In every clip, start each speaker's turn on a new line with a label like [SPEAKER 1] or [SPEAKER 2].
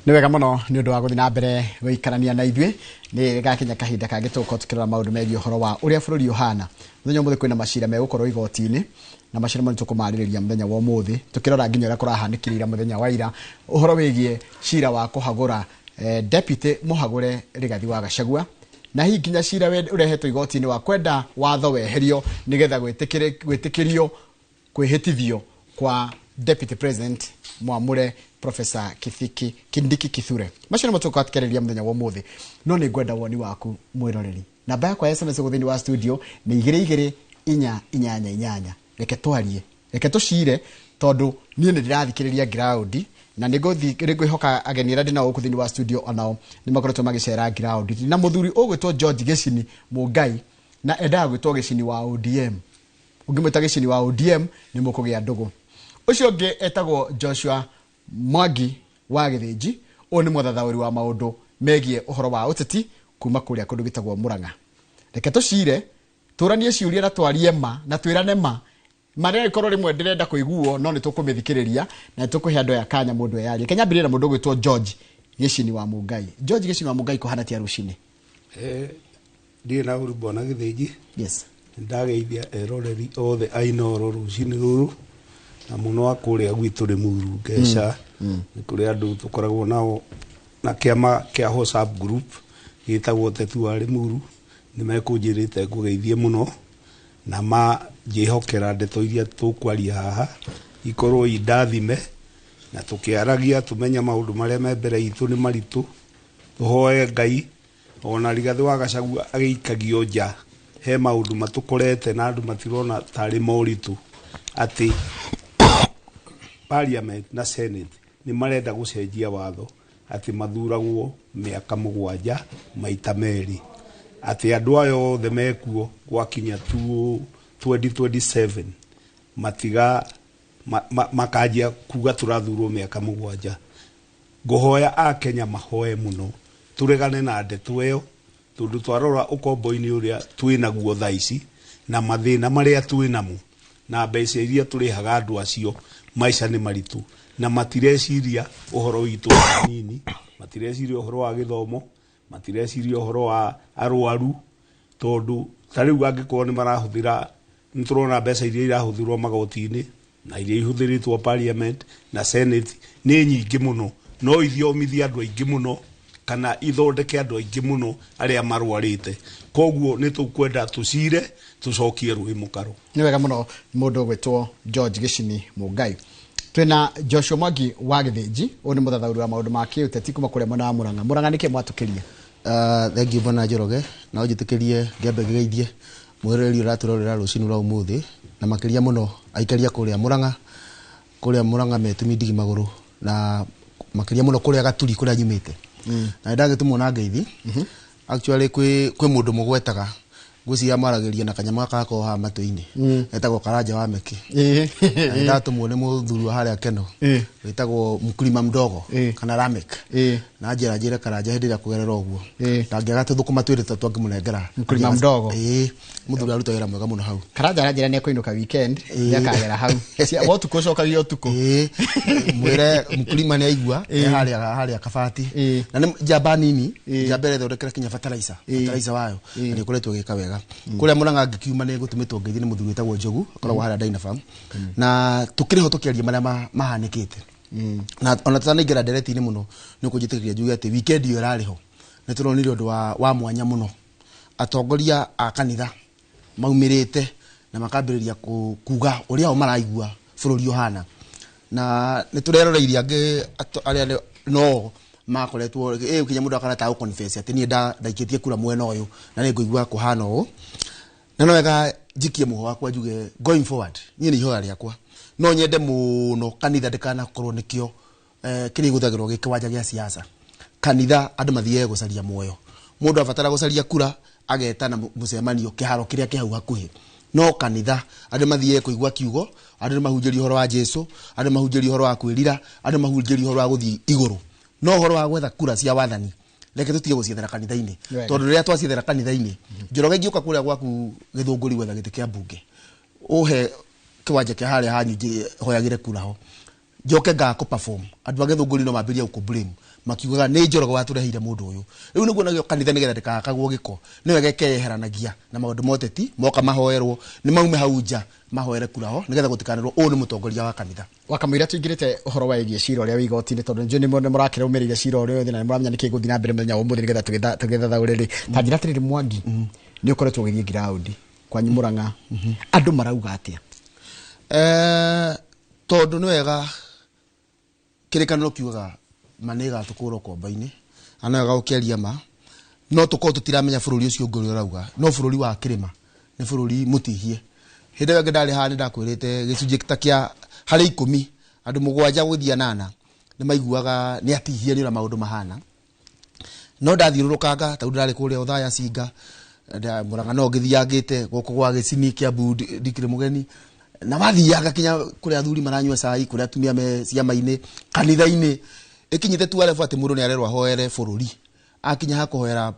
[SPEAKER 1] Nĩ wega mũno nĩ ũndũ wa gũthiĩ na mbere gũikarania na ithuĩ. Nĩ gakinya kahinda kangĩ tũgũkorwo tũkĩrora maũndũ megiĩ ũhoro wa ũrĩa bũrũri ũhana. Mũthenya ũmũthĩ kwĩna macira megũkorwo igoti-inĩ, na macira mau nĩ tũkũmarĩrĩria mũthenya wa ũmũthĩ, tũkĩrora nginya ũrĩa kũrahanĩkire ira mũthenya wa ira, ũhoro wĩgiĩ cira wa kũhagũra deputy mũhagũre Rigathi wa Gachagua, na hihi nginya cira ũrehetwo igoti-inĩ wa kwenda watho weherio nĩgetha gwĩtĩkĩrio kwĩhĩtithio kwa deputy president mwamũre Professor Kithiki Kindiki Kithure. Macio nĩmo tũgũkorwo mũthenya wa ũmũthĩ, no nĩ ngwenda woni waku mwĩroreri. Namba yakwa ya SMS gũkũ thĩinĩ wa studio nĩ 22488. Reke twarie, reke tũcire, tondũ niĩ nĩ ndĩrathikĩrĩria ground na nĩ ngwĩhoka ageni arĩa ndĩnao gũkũ thĩinĩ wa studio onao nĩ makoretwo magĩcera ground. Na mũthuri ũgwĩtwo George Gĩcini Mũngai, na endaga gwĩtwo Gĩcini wa ODM. Ũngĩmwĩta Gĩcini wa ODM nĩ mũkũgĩa ndũgũ. Ũcio ũngĩ etagwo Joshua Mwangi wa Gĩthĩnji, ũyũ nĩ mũthathaũri wa maũndũ megiĩ ũhoro wa ũteti kuma kũrĩa kũndũ gĩtagwo Murang'a. Reke tũcire, tũranie ciũria na twarie ma na twĩrane ma. Ma no ĩkorwo rĩmwe ndĩrenda kũiguo, no nĩ tũkũmĩthikĩrĩria na nĩ tũkũhe andũ aya kanya mũndũ eyarie. Reke nyambĩrĩrie na mũndũ ũgwĩtwo George Gĩcini wa Mũngai. George Gĩcini wa Mũngai, kũhana tia rũcinĩ?
[SPEAKER 2] Ndirĩ na ũru, bwana Gĩthĩnji.
[SPEAKER 1] Yes.
[SPEAKER 2] Ndageithia eroreri othe a Inooro rũcinĩ rũrũ, na mũno a kũrĩa gwitũ Rĩmuru Ngeca. Nĩ kũrĩ andũ tũkoragwo nao na kĩama kĩa WhatsApp group gĩtagwo Ũteti wa Rĩmuru, nĩ mekũnjĩrĩte ngũgeithie mũno na manjĩhokera ndeto iria tũkwaria haha ikorwo indathime, na tũkĩaragia tũmenye maũndũ marĩa me mbere itũ nĩ maritũ, tũhoe Ngai. Ona Rigathĩ wa Gachagua agĩikagio nja, he maũndũ matũkorete na andũ matirona tarĩ moritũ, atĩ parliament na senate nĩ marenda gũcenjia watho atĩ mathuragwo mĩaka 7 maita merĩ, atĩ andũ aya othe mekuo gwakinya 2027 matiga makanjia kuga tũrathurwo mĩaka 7. Ngũhoya a Kenya mahoe mũno tũregane na ndeto ĩyo, tondũ twarora ũkombo-inĩ ũrĩa twĩnaguo thaa ici na mathĩna marĩa twĩnamo na mbeca iria tũrĩhaga andũ acio, maica nĩ maritũ na matireciria ũhoro witũ nini, matireciria ũhoro wa gĩthomo, matireciria ũhoro wa arwaru, tondũ ta rĩu angĩkorwo nĩ marahũthĩra, nĩ tũrona mbeca iria irahũthĩrwo magoti-inĩ na iria ihũthĩrĩtwo parliament na senate nĩ nyingĩ mũno, no ithomithie andũ aingĩ mũno kana ithondeke andũ aingĩ mũno arĩa marwarĩte. Koguo nĩ tũkwenda tũcire tũcokie rũĩ mũkaro.
[SPEAKER 1] Nĩ wega mũno mũndũ ũgwĩtwo George Gĩcini Mũngai. Twĩna Joshua Mwangi wa Gĩthĩnji, ũyũ nĩ mũthathaũri wa maũndũ ma kĩũteti kuma kũrĩa mwena wa Murang'a. Murang'a nĩkĩ mwatũkĩria?
[SPEAKER 3] Thank you, bwana Njoroge. Na ũnjĩtĩkĩrie ngĩambe ngĩgeithie mwĩroreri ũratũrorera rũcinĩ rwa ũmũthĩ, na makĩria mũno aikaria kũrĩa Murang'a, kũrĩa Murang'a metumi ndigi magũrũ, na makĩria mũno kũrĩa Gaturi kũrĩa nyumĩte. Na nĩndagĩtũmwo na ngeithi. Actually kwĩ mũndũ mũgwetaga, ngwĩciria maragĩria na kanyamũ gaka gakoragwo haha matũ-inĩ, etagwo Karanja wa Meki. Na nĩndatũmwo nĩ mũthuri wa harĩa Keno wĩtagwo Mkulima Mdogo kana Ramek, na njĩra njĩre Karanja hĩndĩ ĩrĩa kũgerera ũguo ndangĩaga tũthũkũma twĩrĩ tũtatũ angĩmũnengera.
[SPEAKER 1] Mkulima Mdogo.
[SPEAKER 3] Ĩĩ, mũthuri aruta wĩra mwega mũno hau.
[SPEAKER 1] Karanja aranjĩra nĩ ekũinũka weekend, nĩakagera hau. Wa ũtukũ ũcokagia ũtukũ.
[SPEAKER 3] Ĩĩ, mwĩre Mkulima nĩ aigua e harĩa Kabati, na nĩ njamba nini, njamba ĩrĩa ĩthondekera kinya fertilizer, fertilizer wayo, na nĩ ĩkoretwo ĩgĩka wega kũrĩa Murang'a. Ngĩkiuma nĩ gũtũmĩtwo ngeithi nĩ mũthuri wĩtagwo Njogu, akoragwo harĩa Dynapharm, na tũkĩrĩ ho tũkĩaria marĩa mahanĩkĩte, na ona tũtanaingĩra ndereti-inĩ mũno, nĩ ũkũnjĩtĩkĩria njuge atĩ weekend ĩyo ĩrarĩ ho nĩ tũronire ũndũ wa mwanya mũno, atongoria a kanitha maumĩrĩte na makambĩrĩria kuga ũrĩa o maraigua bũrũri ũhana, na nĩ tũreroreire angĩ arĩa no makoretwo kinya mũndũ akana ta confess atĩ niĩ ndaikĩtie kura mwena ũyũ na nĩ ngũigua kũhana ũũ, na no wega njikie mũho wakwa njuge going forward niĩ nĩ ihoya rĩakwa no nyende mũno kanitha ndĩkanakorwo nĩkĩo kĩrĩa igũthagĩrwo gĩ kĩwanja gĩa siasa. Kanitha andũ mathiage gũcaria muoyo, mũndũ abatara gũcaria kura agetana mũcemanio kĩharo kĩrĩa kĩ hau hakuhĩ, no kanitha andũ mathiage kũigua kiugo, andũ nĩ mahunjĩrio ũhoro wa Jesu, andũ mahunjĩrio ũhoro wa kwĩrira, andũ mahunjĩrio ũhoro wa gũthiĩ igũrũ, no ũhoro wa gwetha kura cia wathani reke tũtige gũciethera kanitha-inĩ. Tondũ rĩrĩa twaciethera kanitha-inĩ, Njoroge, ingĩũka kũrĩa gwaku Gĩthũngũri gwetha gĩtĩ kĩa mbunge, ũhe kĩwanja kĩa harĩa hanyu hoyagĩre kura ho, njoke ngaga kũ perform, andũ a Gĩthũngũri no mambĩrĩrie gũkũ blame. Makiugaga nĩ Njoroge watũreheire mũndũ ũyũ. Rĩu nĩguo nagĩo kanitha nĩgetha ndĩkahakagwo gĩko, nĩ wega ĩkeyeheranagia na maũndũ ma ũteti. Moka mahoerwo nĩ maume hau nja mahoere kura ho, nĩgetha gũtikanĩrwo ũyũ nĩ mũtongoria wa kanitha.
[SPEAKER 1] Wakamũira tũingĩrĩte ũhoro wa ĩgiĩ cira ũrĩa wĩ igoti-inĩ, tondũ njũĩ nĩ mũrakĩrũmĩrĩire cira ũrĩa wothe na nĩ mũramenya nĩkĩ gũthiĩ na mbere mũthenya wa ũmũthĩ, nĩgetha tũgĩthathaũre rĩ. Ta njĩra atĩrĩrĩ, Mwangi, nĩ ũkoretwo ũgĩthiĩ ground kwanyu Mũrang'a, andũ marauga atĩa?
[SPEAKER 3] Tondũ nĩ wega kĩrĩkanĩro kiugaga ma nĩ ĩgatũkũra ũkombo-inĩ, na no wega gũkĩaria ma. No tũkorwo tũtiramenya bũrũri ũcio ũngĩ ũrĩa ũrauga, no bũrũri wa kĩrĩma nĩ bũrũri mũtihie. Hĩndĩ ĩyo ĩngĩ ndarĩ haha nĩ ndakwĩrĩte gĩcunjĩ ta kĩa harĩ 10, andũ 7 gũthiĩ 8 nĩ maiguaga nĩ atihie nĩ ũrĩa maũndũ mahana. No ndathiũrũrũkanga tondũ ndarĩ kũrĩa Othaya Cinga, Mũrang'a no ngĩthiangĩte gũkũ gwa Gĩcini, Kiambu ndikĩrĩ mũgeni, na wathianga kinya kũrĩa athuri maranyua cai, kũrĩa atumia me ciama-inĩ, kanitha-inĩ ĩkinyĩte tu arebu atĩ mũndũ nĩ arerwo ahoere bũrũri, akinya ha kũhoera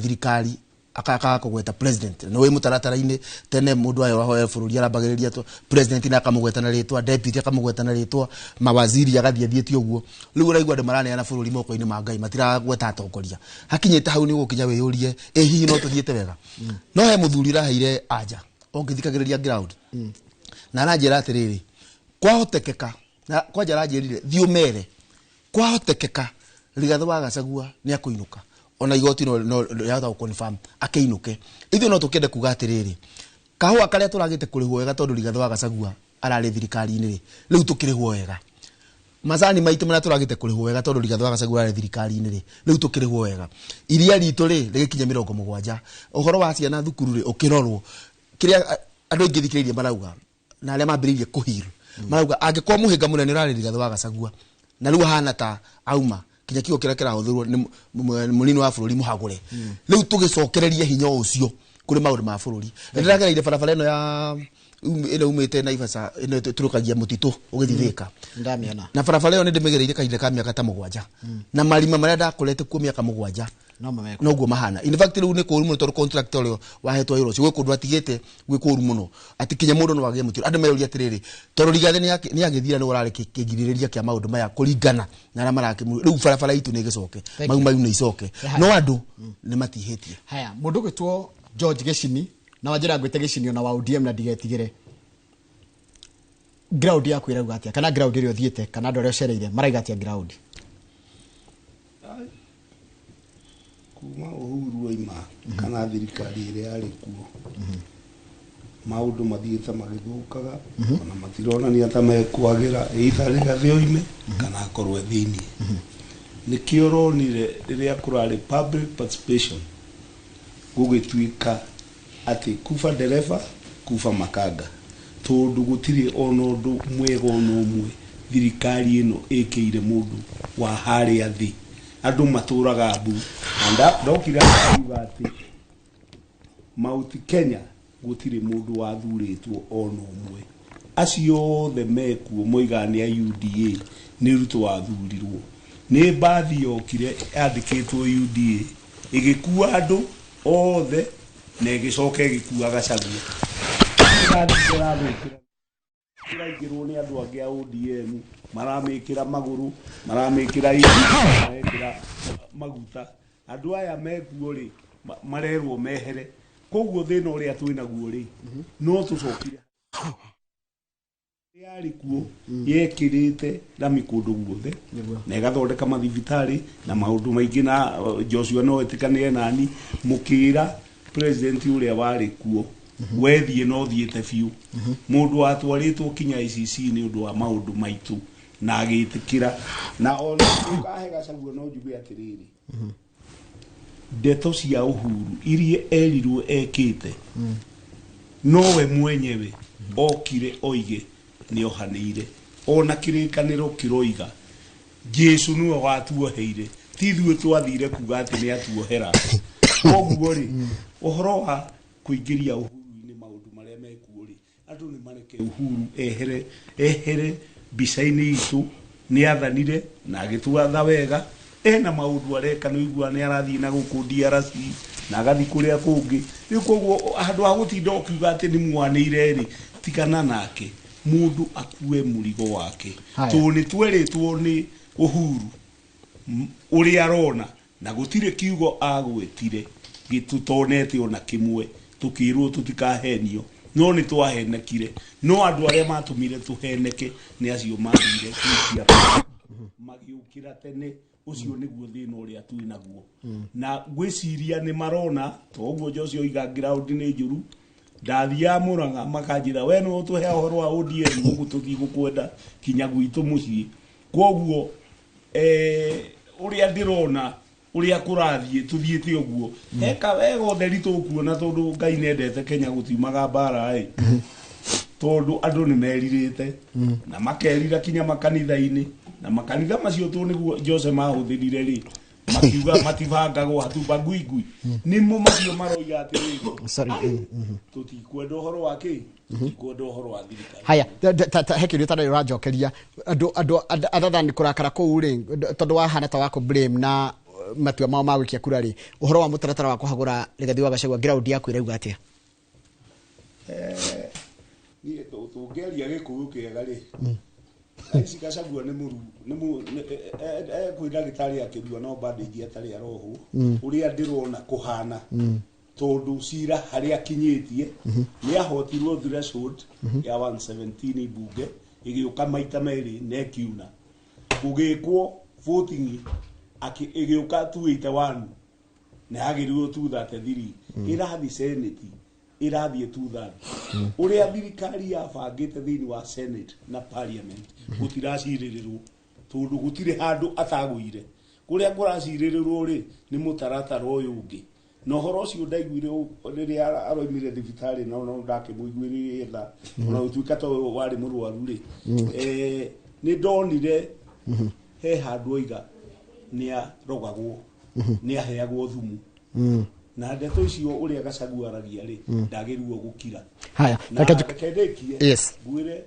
[SPEAKER 3] thirikari akakaga kũgweta president. Nĩ wĩ mũtaratara-inĩ tene mũndũ ayo ahoere bũrũri arambagĩrĩria president na akamũgweta na rĩtwa, deputy akamũgweta na rĩtwa, mawaziri agathiĩ athiĩte ũguo. Rĩu ũraigua andũ maraneana bũrũri moko-inĩ ma Ngai, matiragweta atongoria. Hakinyĩte hau nĩ ũgũkinya wĩyũrie, ĩ hihi no tũthiĩte wega? No he mũthuri ũraheire anja ũngĩthikagĩrĩria ground, na aranjĩra atĩrĩrĩ, kwahotekeka, na kwanja aranjĩrire thiĩ ũmere kwahotekeka Rigathĩ wa Gachagua nĩ akũinũka, ona igoti no yahota gũ confirm akĩinũke. Ithuĩ no tũkĩende kuga atĩrĩrĩ, kahũa karĩa tũragĩte kũrĩhwo wega tondũ Rigathĩ wa Gachagua ararĩ thirikari-inĩ rĩ, rĩu tũkĩrĩhwo wega. Macani maitũ marĩa tũragĩte kũrĩhwo wega tondũ Rigathĩ wa Gachagua ararĩ thirikari-inĩ rĩ, rĩu tũkĩrĩhwo wega. Iria ritũ rĩ rĩgĩkinya 70. Ũhoro wa ciana thukuru rĩ ũkĩrorwo, kĩrĩa andũ aingĩ thikĩrĩirie marauga na arĩa mambĩrĩirie kũhir marauga angĩkorwo mũhĩnga mũnene ũrarĩ Rigathĩ wa Gachagua na rĩu ahana ta auma kinya kiugo kĩrĩa kĩrahũthĩrwo nĩ mũnini wa bũrũri mũhagũre, rĩu tũgĩcokererie hinya ũcio kũrĩ maũndũ ma bũrũri. Nĩ ndĩragereire barabara ĩno ya ĩno umĩte Naivasha, ĩno ĩtũrũkagia mũtitũ ũgĩthiĩ Thĩka.
[SPEAKER 1] Ndamĩona.
[SPEAKER 3] Na barabara ĩyo nĩ ndĩmĩgereire kahinda ka mĩaka ta 7, na marima marĩa ndakorete kuo mĩaka 7
[SPEAKER 1] no mameko
[SPEAKER 3] noguo mahana. In fact rĩu nĩ kũru mũno tondũ contract ũrĩa wahetwo wĩra ũcio gwĩ kũndũ atigĩte gwĩ kũru mũno atĩ kinya mũndũ no agĩe mũtino. Andũ meyũria atĩrĩrĩ, tondũ Rigathĩ nĩ agĩthira nĩ ũrarĩ kĩgirĩrĩria kĩa maũndũ maya kũringana na arĩa marakĩmũ, rĩu barabara itũ nĩ ĩgĩcoke,
[SPEAKER 1] Thank you.
[SPEAKER 3] mau nĩ icoke, no andũ nĩ matihĩtie.
[SPEAKER 1] Haya, mũndũ ũgwĩtwo George Gĩcini, na wanjĩra ngwĩte Gĩcini ona wa ODM na ndigetigĩre, ground yaku ĩrauga atĩa, kana ground ĩrĩa ũthiĩte, kana andũ arĩa ũcereire maraiga atĩa ground?
[SPEAKER 2] Kuma Uhuru oima kana thirikari ĩrĩa yarĩ kuo, maũndũ mathiĩte magĩthũkaga, ona matironania ta mekwagĩra, either Rigathĩ oime kana akorwo e thĩiniĩ. Nĩkĩo ũronire rĩrĩa kũrarĩ public participation gũgĩtuĩka atĩ kuba ndereba kuba makanga, tondũ gũtirĩ ona ũndũ mwega ona ũmwe thirikari ĩno ĩkĩire mũndũ wa harĩa thĩ. Andũ matũraga mbu. Na ndokire haha ngiuga atĩ Mount Kenya gũtirĩ mũndũ wathurĩtwo ona ũmwe. Acio othe mekuo moigaga nĩ a UDA, nĩ Ruto wathurirwo. Nĩ mbathi yokire yandĩkĩtwo UDA ĩgĩkua andũ othe na ĩgĩcoka ĩgĩkua Gachagua. Ĩrathũkĩra ĩraingĩrwo nĩ andũ angĩ a ODM, maramĩkĩra magũrũ, maramĩkĩra irio, marekĩra maguta. Andũ aya mekuo rĩ, marerwo mehere. Koguo thĩna ũrĩa twĩnaguo rĩ, no tũcokire yarĩ kuo yekĩrĩte rami kũndũ guothe na ĩgathondeka mathibitarĩ na maũndũ maingĩ, na Joshua no ĩtĩkanĩre nani mũkĩra president ũrĩa warĩ kuo wethiĩ no thiĩte biũ, mũndũ watwarĩtwo kinya ICC nĩ ũndũ wa maũndũ maitũ na agĩtĩkĩra. Na ona ũkahe Gachagua no njuge atĩrĩrĩ, ndeto cia Uhuru iria erirwo ekĩte nowe mwenyewe okire oige nĩ ohanĩire, ona kĩrĩkanĩro kĩroiga Jesu nĩwe watuoheire, ti ithuĩ twathire kuga atĩ nĩ atuohera. Koguo rĩ, ũhoro wa kũingĩria Uhuru-inĩ maũndũ marĩa mekuo rĩ, andũ nĩ mareke Uhuru ehere, ehere mbica-inĩ itũ. Nĩ athanire na agĩtwatha wega, ena maũndũ areka nĩ ũigua nĩ arathiĩ na gũkũ DRC na agathiĩ kũrĩa kũngĩ. Rĩu koguo handũ ha gũtinda ũkiuga atĩ nĩ mwanĩire rĩ, tigana nake, mũndũ akue mũrigo wake.
[SPEAKER 1] Haya.
[SPEAKER 2] Tondũ nĩ twerĩtwo nĩ Uhuru. Ũrĩa arona na gũtirĩ kiugo agwĩtire gĩtũtonete ona kĩmwe, tũkĩrwo tũtikahenio, no nĩ twahenekire. No andũ arĩa matũmire tũheneke nĩ acio mathire gũikia magĩũkĩra tene. Ũcio nĩguo thĩna ũrĩa twĩ naguo, na ngwĩciria nĩ marona to ũguo Joshua oiga ground nĩ njũru. Ndathiaga Mũrang'a makanjĩra, "We nĩwe ũtũhe ũhoro wa ODM gũkũ, tũtigũkwenda kinya gwitũ mũciĩ." Koguo ũrĩa ndĩrona, ũrĩa kũrathiĩ, tũthiĩte ũguo heka wega ũtheri tũkuona, tondũ Ngai nĩendete Kenya, gũtiumaga mbara ĩ, tondũ andũ nĩ merirĩte na makerira kinya makanitha-inĩ, na makanitha macio tũ nĩguo Jose mahũthĩrire rĩ, makiuga matibangagwo hatumbangui nĩmo macio maroiga atĩrĩrĩ,
[SPEAKER 1] Sorry.
[SPEAKER 2] "Ai, tũtikwenda ũhoro wa kĩ, tũtikwenda ũhoro wa thirikari."
[SPEAKER 1] Haya, he kĩũria tarĩ ũranjokeria. Andũ other than kũrakara kũu rĩ, tondũ wahana ta wa kũ blame na matua mao ma gũikia kura rĩ, ũhoro wa mũtaratara wa kũhagũra Rigathi wa Gachagua, ground yaku ĩrauga atĩa?
[SPEAKER 2] Niĩ tũngĩaria Gĩkũyũ kĩega rĩ, ici Gachagua nĩ mũru nĩ kwĩ ndagĩtarĩ akĩrua no bandage atarĩ arohwo. Ũrĩa ndĩrona kũhana, tondũ cira harĩa akinyĩtie nĩ ahotirwo threshold ya 117, mbunge ĩgĩũka maita merĩ na ĩkiuna gũgĩkwo voting ĩgĩũka 281 na yagĩrĩirwo 233, ĩrathiĩ Senate, ĩrathiĩ 230. Ũrĩa thirikari yabangĩte thĩinĩ wa Senate na Parliament gũtiracirĩrĩrwo, tondũ gũtirĩ handũ atagũire. Kũrĩa kũracirĩrĩrwo rĩ, nĩ mũtaratara ũyũ ũngĩ, na ũhoro ũcio ndaiguire rĩrĩa aroimire thibitarĩ, no ndakĩmũiguĩrĩire tha, ona gũtuĩka to warĩ mũrwaru rĩ, nĩ ndonire he handũ oiga nĩ arogagwo, nĩ aheagwo thumu, na ndeto icio ũrĩa Gachagua aragia rĩ, ndagĩrĩirwo gũkira.
[SPEAKER 1] Haya,
[SPEAKER 2] na
[SPEAKER 1] reke
[SPEAKER 2] reke ndĩkie.
[SPEAKER 1] Yes.
[SPEAKER 2] Ngwĩre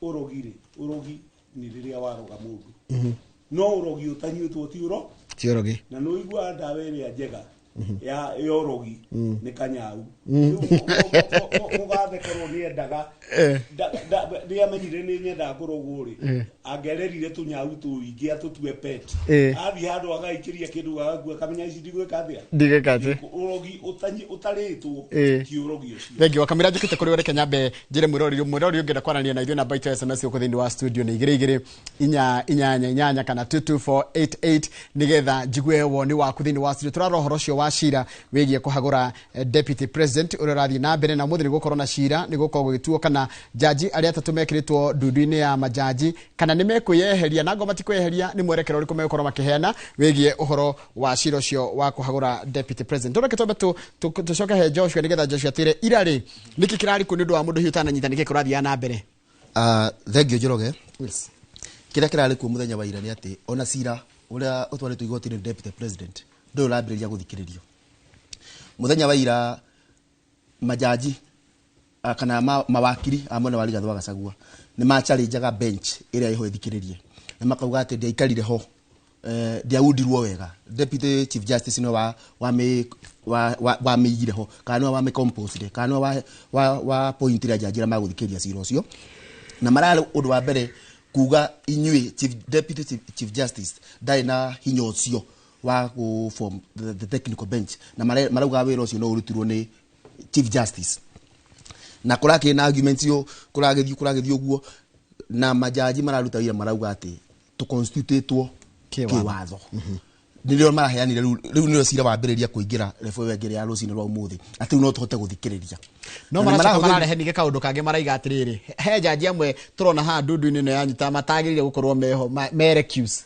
[SPEAKER 2] ũrogi rĩ, ũrogi nĩ rĩrĩa waroga mũndũ, no ũrogi ũtanyuĩtwo ti ũro.
[SPEAKER 1] Ti ũrogi.
[SPEAKER 2] Na nĩ ũiguaga ndawa ĩrĩa njega ya ũrogi nĩ kanyau. Rĩu mũgathe korwo nĩ endaga nĩ amenyire nĩ nyendaga kũrogwo rĩ, angererire tũnyau tũingĩ atũtue pet. Athiĩ handũ agaikĩria kĩndũ gagakua, kamenya ici ndigwĩka atĩa.
[SPEAKER 1] Ndigĩka atĩ.
[SPEAKER 2] Ũrogi ũtarĩtwo ti ũrogi ũcio.
[SPEAKER 1] Thengiũ. Wakamĩra njũkĩte kũrĩ we, reke nyambe njĩre mwĩroreri ũngĩenda kwaranĩria na ithuĩ, namba itũ ya SMS gũkũ thĩinĩ wa studio nĩ 22488 kana 22488, nĩgetha njigue woni waku thĩinĩ wa studio. Tũrarora ũhoro ũcio wa cira wĩgiĩ kũhagũra deputy president ũrĩa ũrathiĩ na mbere, na ũmũthĩ nĩ gũkorwo na cira, nĩ gũkorwo gũgĩtuo kana jaji arĩa atatũ mekĩrĩtwo ndundu-inĩ ya majaji kana nĩ mekwĩyeheria, na ngo matikwĩyeheria nĩ mwerekero ũrĩkũ megũkorwo makĩheana wĩgiĩ ũhoro wa cira ũcio wa kũhagũra deputy president. Reke twambe tũcoke he Joshua, nĩgetha Joshua atwĩre ira rĩ nĩkĩ kĩrarĩ kuo, nĩ ũndũ wa mũndũ hihi ũtananyita nĩkĩ kũrathiaga na mbere.
[SPEAKER 3] Thengiũ Njoroge.
[SPEAKER 1] Yes.
[SPEAKER 3] Kĩrĩa kĩrarĩ kuo mũthenya wa ira nĩ atĩ ona cira ũrĩa ũtwarĩtwo igoti-inĩ nĩ deputy president ndũrĩ ũrambĩrĩria gũthikĩrĩrio. Mũthenya wa ira majaji kana mawakiri a mwena wa Rigathĩ wa Gachagua nĩ machallenjaga bench ĩrĩa ĩho ĩthikĩrĩrie, na makauga atĩ ndĩaikarire ho, ndiaundirwo wega. Deputy Chief Justice nĩwe wa wamĩigire ho, kana nĩwe wamĩcomposire, kana nĩwe wa appointire ajaji arĩa magũthikĩrĩria cira ũcio. Na mararĩ ũndũ wa mbere kuga inyuĩ deputy chief justice ndarĩ na hinya ũcio wa gũ form the technical bench, na marauga wĩra ũcio no ũrutirwo nĩ Chief Justice. Na kũrakĩrĩ na arguments yo kũragĩthiĩ ũguo, na majaji mararuta wĩra marauga atĩ tũconstitutĩtwo
[SPEAKER 1] Kĩwatho.
[SPEAKER 3] Kĩwatho nĩrĩo maraheanire. Rĩu nĩrĩo cira wambĩrĩria kũingĩra level ĩyo ĩngĩ ya rũcinĩ rwa ũmũthĩ, atĩ rĩu no tũhote gũthikĩrĩria.
[SPEAKER 1] No
[SPEAKER 3] Na nĩ
[SPEAKER 1] maracoka
[SPEAKER 3] marahũthĩra-
[SPEAKER 1] mararehe ningĩ kaũndũ kangĩ, maraiga atĩrĩrĩ, he jaji amwe tũrona haha ndundu-inĩ ĩno yanyu ta matagĩrĩire gũkorwo meho me recuse.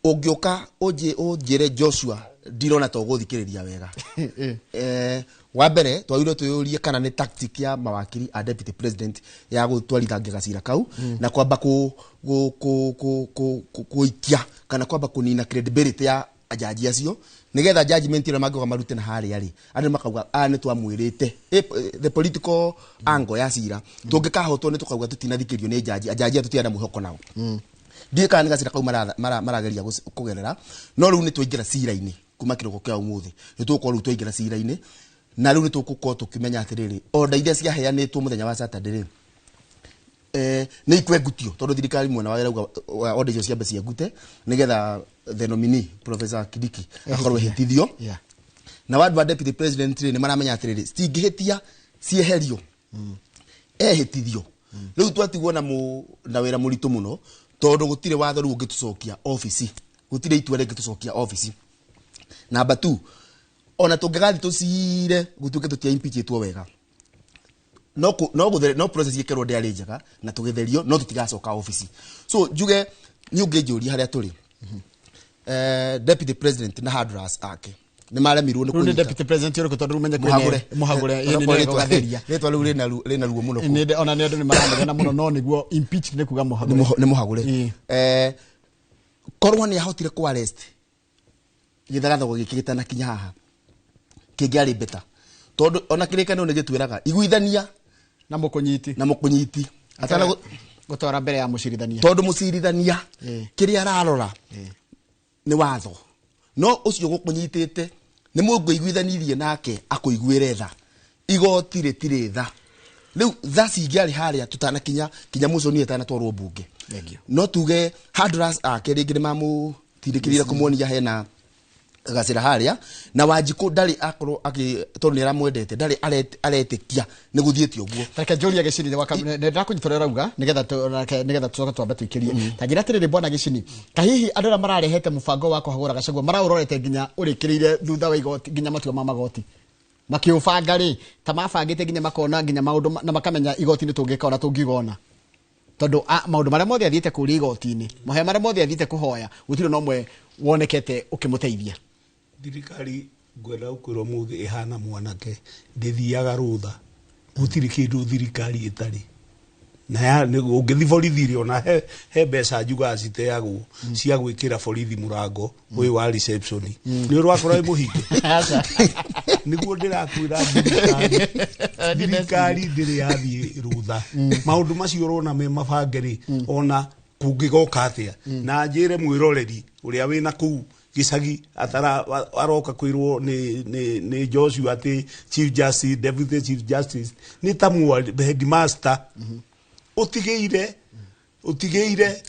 [SPEAKER 3] Ũngĩũka ũnjĩre Joshua, ndirona ta ũgũthikĩrĩria wega. Wa mbere twagĩrĩirwo twĩyũrie kana nĩ tactic ya mawakiri a deputy president ya gũtwarithangia gacira kau na kwamba kũikia kana kwamba kũnina credibility ya ajaji acio, nigetha judgment ĩrĩa mangĩũka marute na harĩa rĩ, andũ makauga aya nĩ twamwĩrĩte. The political angle ya cira, tũngĩkahotwo nĩ tũkauga tũtinathikĩrio nĩ jaji, ajaji aya tũtirĩ na mwĩhoko nao. Ndiũĩ kana nĩ gacira kau marageria kũgerera, no rĩu nĩ twaingĩra cira-inĩ kuma kĩroko kĩa ũmũthĩ. Nĩ tũgũkorwo rĩu twaingĩra cira-inĩ, na rĩu nĩ tũgũkorwo tũkĩmenya atĩrĩrĩ, order iria ciaheanĩtwo mũthenya wa Saturday rĩ, Nĩ ikwengutio tondũ thirikari mwena wa ĩrauga order icio ciambe ciengute nĩgetha the nominee, Professor Kindiki, akorwo ehĩtithio. Na wandũ wa deputy president rĩ, nĩ maramenya atĩrĩrĩ, citingĩhĩtia cieherio ehĩtithio. Rĩu twatigwo na wĩra mũritũ mũno, tondũ gũtirĩ watho rĩu ũngĩtũcokia obici, gũtirĩ itua rĩngĩtũcokia obici. Number 2, ona tũngĩgathiĩ tũcire gũtuĩke tũtia impeachĩtwo wega, no process ĩkerwo ndĩarĩ njega na tũgĩtherio, no tũtigacoka obici. So njuge nĩ ũngĩnjũria harĩa tũrĩ, deputy president na handlers ake nĩ maremirwo nĩ
[SPEAKER 1] Rĩu nĩ
[SPEAKER 3] kũnyita.
[SPEAKER 1] Deputy president ũrĩkũ? Tondũ rĩu menye kwĩna
[SPEAKER 3] Mũhagũre.
[SPEAKER 1] Mũhagũre.
[SPEAKER 3] Eh,
[SPEAKER 1] Ĩĩ, nĩ
[SPEAKER 3] onakorwo
[SPEAKER 1] ndĩreka gũgatheria.
[SPEAKER 3] Rĩtwa rĩu rĩna ruo mũno kũu.
[SPEAKER 1] Ona nĩ andũ nĩ maranegena mũno, no nĩguo impeach nĩ kuga mũhagũre.
[SPEAKER 3] Nĩ mũhagũre. Korwo nĩ ahotire kũ arrest gĩthagathago gĩkĩ gĩtanakinya haha, kĩngĩarĩ better, tondũ ona kĩrĩkanĩro nĩ gĩtwĩraga iguithania
[SPEAKER 1] na mũkũnyiti
[SPEAKER 3] na mũkũnyiti atana
[SPEAKER 1] gũtwara mbere ya mũcirithania.
[SPEAKER 3] Tondũ mũcirithania kĩrĩa ararora nĩ watho, no ũcio gũkũnyitĩte nĩ mũngĩiguithanirie nake akũiguĩre tha. Igoti rĩtirĩ tha. Rĩu tha cingĩarĩ harĩa tũtanakinya kinya mũconi atanatwarwo mbunge.
[SPEAKER 1] Thank you.
[SPEAKER 3] No tuge handlers ake rĩngĩ nĩ mamũtindĩkĩrĩire kũmuonia hena gacĩra harĩa, na Wanjikũ ndarĩ akorwo akĩ tondũ nĩ aramwendete, ndarĩ aretĩkia nĩ gũthiĩte ũguo.
[SPEAKER 1] Reke njũrie Gĩcini, nĩ ndakũnyita ũrĩa ũrauga, nĩgetha tũcoke twambe tũikĩrie. Ta njĩra atĩrĩrĩ, bwana Gĩcini, kahihi andũ arĩa mararehete mũbango wa kũhagũra Gachagua maraũrorete nginya ũrĩkĩrĩire thutha wa igoti, nginya matua ma magoti makĩũbanga rĩ, ta mabangĩte nginya makona nginya maũndũ na makamenya igoti-inĩ tũngĩka ona tũngigona, tondũ maũndũ marĩa mothe athiĩte kũria igoti-inĩ, mahoya marĩa mothe athiĩte kũhoya, gũtirĩ na ũmwe wonekete ũkĩmũteithia.
[SPEAKER 2] Thirikari, ngwenda gũkwĩra ũmũthĩ, ĩhana mwanake ndĩthiaga rũtha. Gũtirĩ kĩndũ thirikari ĩtarĩ na ya ũngĩthi borithi rĩ, ona he mbeca njugaga citeagwo cia gwĩkĩra borithi mũrango ũyũ wa reception, nĩ ũrakora wĩ mũhinge.
[SPEAKER 1] Aca.
[SPEAKER 2] Nĩguo ndĩrakwĩra, thirikari ndĩrĩ yathiĩ rũtha. Maũndũ macio ũrona me mabange rĩ, ona kũngĩgoka atĩa, na njĩre mwĩroreri ũrĩa wĩna kũu gĩcagi atara aroka kwĩrwo nĩ Joshua atĩ chief justice, deputy chief justice nĩ ta headmaster ũtigĩire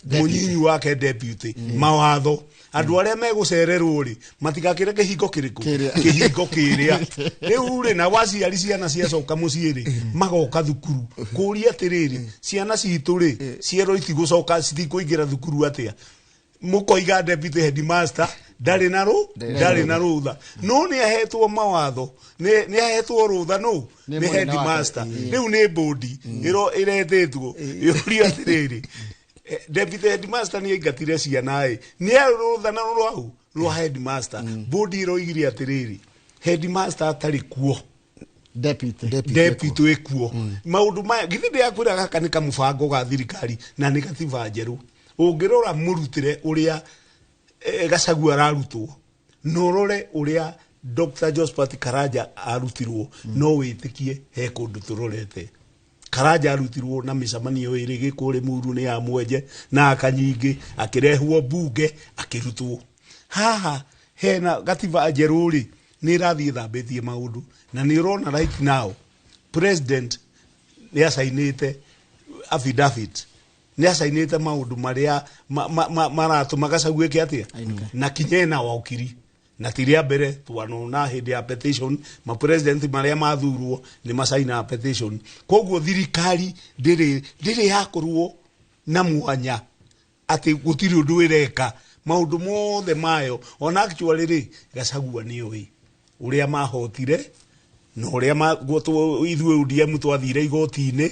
[SPEAKER 2] mũnyinyi wake deputy mawatho. Andũ arĩa megũcererwo rĩ, matigakĩre kĩhingo kĩrĩkũ?
[SPEAKER 1] Kĩrĩa.
[SPEAKER 2] Kĩhingo kĩrĩa rĩu rĩ, na waciari ciana ciacoka mũciĩ rĩ, magoka thukuru kũria atĩrĩrĩ, ciana citũ rĩ, cierwo itigũcoka, citikũingĩra thukuru atĩa? Mũkoiga deputy headmaster ndarĩ na rũtha, no nĩ ahetwo mawatho, nĩ ahetwo rũtha no
[SPEAKER 1] Nĩ
[SPEAKER 2] nĩ
[SPEAKER 1] mũnene wake.
[SPEAKER 2] headmaster. Rĩu nĩ bodi ĩro ĩretĩtwo yũrio atĩrĩrĩ, deputy headmaster nĩ aingatire ciana ĩ, nĩ rũtha na rwau rwa headmaster. Bodi ĩroigire atĩrĩrĩ, headmaster atarĩ kuo,
[SPEAKER 1] Deputy.
[SPEAKER 2] Deputy ĩkuo. Maũndũ maya githĩ ndĩrakwĩra gaka nĩ kamũbango ga thirikari na nĩ gatiba njerũ. Ũngĩrora mũrutĩre ũrĩa Gachagua ararutwo na ũrore ũrĩa Dr. Josephat Karanja arutirwo, no wĩtĩkie he kũndũ tũrorete. Karanja arutirwo na mĩcemanio ĩrĩ gĩkũrĩ muru nĩ ya mwenje na akanyingĩ, akĩrehwo mbunge akĩrutwo. Haha hena gatiba njerũ rĩ, nĩ ĩrathiĩ ĩthambĩtie maũndũ, na nĩ ũrona right now president nĩ acainĩte affidavit, nĩ acainĩte maũndũ marĩa maratũma Gachagua ĩke atĩa na kinya ena wakiri. Na ti rĩa mbere twanona hĩndĩ ya petition, mapresident marĩa mathurwo nĩ macaina petition. Koguo thirikari ndĩrĩ yakorwo na mwanya atĩ gũtirĩ ũndũ ĩreka. Maũndũ mothe mayo, ona actually rĩ, Gachagua nĩoĩ ũrĩa mahotire na ũrĩa ithuĩ ODM twathire igoti-inĩ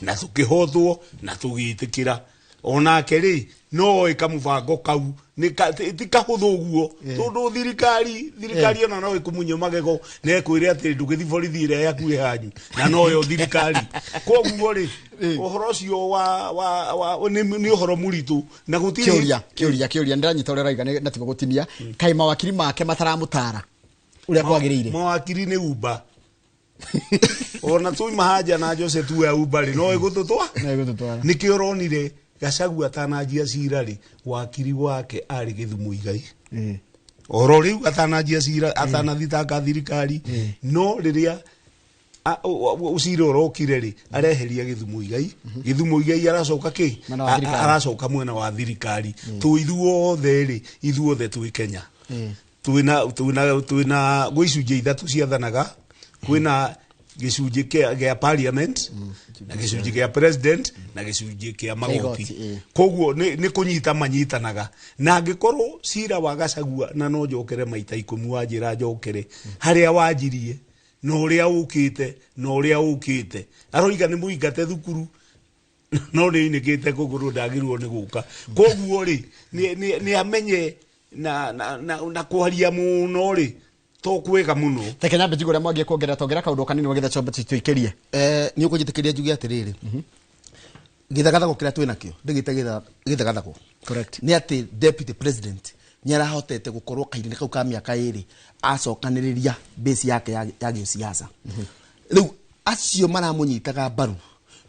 [SPEAKER 2] na tũkĩhotwo na tũgĩtĩkĩra. Onake rĩ, no oĩ kamũbango kau ti kahũthũ ũguo, tondũ thirikari ona no ĩkũmunye magego na ĩkwĩre atĩ ndũgĩthi borithi ĩrĩa yakuĩ hanyu, na noyo thirikari. Koguo rĩ, ũhoro ũcio wa nĩ ũhoro mũritũ na gũtirĩ
[SPEAKER 1] Kĩũria ndĩranyita ũrĩa ũrauga na tigo gũtinia, kaĩ mawakiri make mataramũtara ũrĩa kwagĩrĩire?
[SPEAKER 2] Mawakiri nĩ umba. Ona tuima haja na Jose tu ya umba rĩ, no ĩgũtũtwa
[SPEAKER 1] No ĩgũtũtwara.
[SPEAKER 2] Nĩkĩo ũronire Gachagua atananjia cira rĩ, wakiri wake arĩ Gĩthumo Igai oro rĩu atananjia cira, atanathitanga thirikari. No rĩrĩa Ucira ũrokire rĩ areheria Gĩthumo Igai. Gĩthumo Igai aracoka kĩ? Aracoka mwena wa thirikari. Tu ithuothe rĩ, ithuothe twĩ Kenya. Twina gwĩ icunjĩ ithatũ ciathanaga, kwĩna gĩcunjĩ kĩa parliament na gĩcunjĩ kĩa president na gĩcunjĩ kĩa magoti. Koguo nĩ kũnyita manyitanaga. Na angĩkorwo cira wa Gachagua na no njokere maita 10 wa njĩra njokere harĩa wanjirie na ũrĩa ũkĩte na ũrĩa ũkĩte aroiga nĩ mũingate thukuru no nĩ inĩkĩte kũgũrũ ndagĩrĩirwo nĩ gũka. Koguo rĩ nĩ amenye na kwaria mũno rĩ to kwega muno.
[SPEAKER 1] Reke nyambe njigue ũrĩa mwangie kuongerera tongera kaũndũ kanini nĩgetha chombo tũikĩrie.
[SPEAKER 3] Nĩ ũkũnjĩtĩkĩria njuge atĩrĩrĩ, gĩthagathago kĩrĩa twĩ nakĩo ndĩgĩte gĩthagathago.
[SPEAKER 1] Correct.
[SPEAKER 3] Nĩ atĩ deputy president nĩ arahotete gũkorwo kahinda kau ka mĩaka 2 acokanĩrĩria base yake ya gĩsiasa. Rĩu acio maramũnyitaga mbaru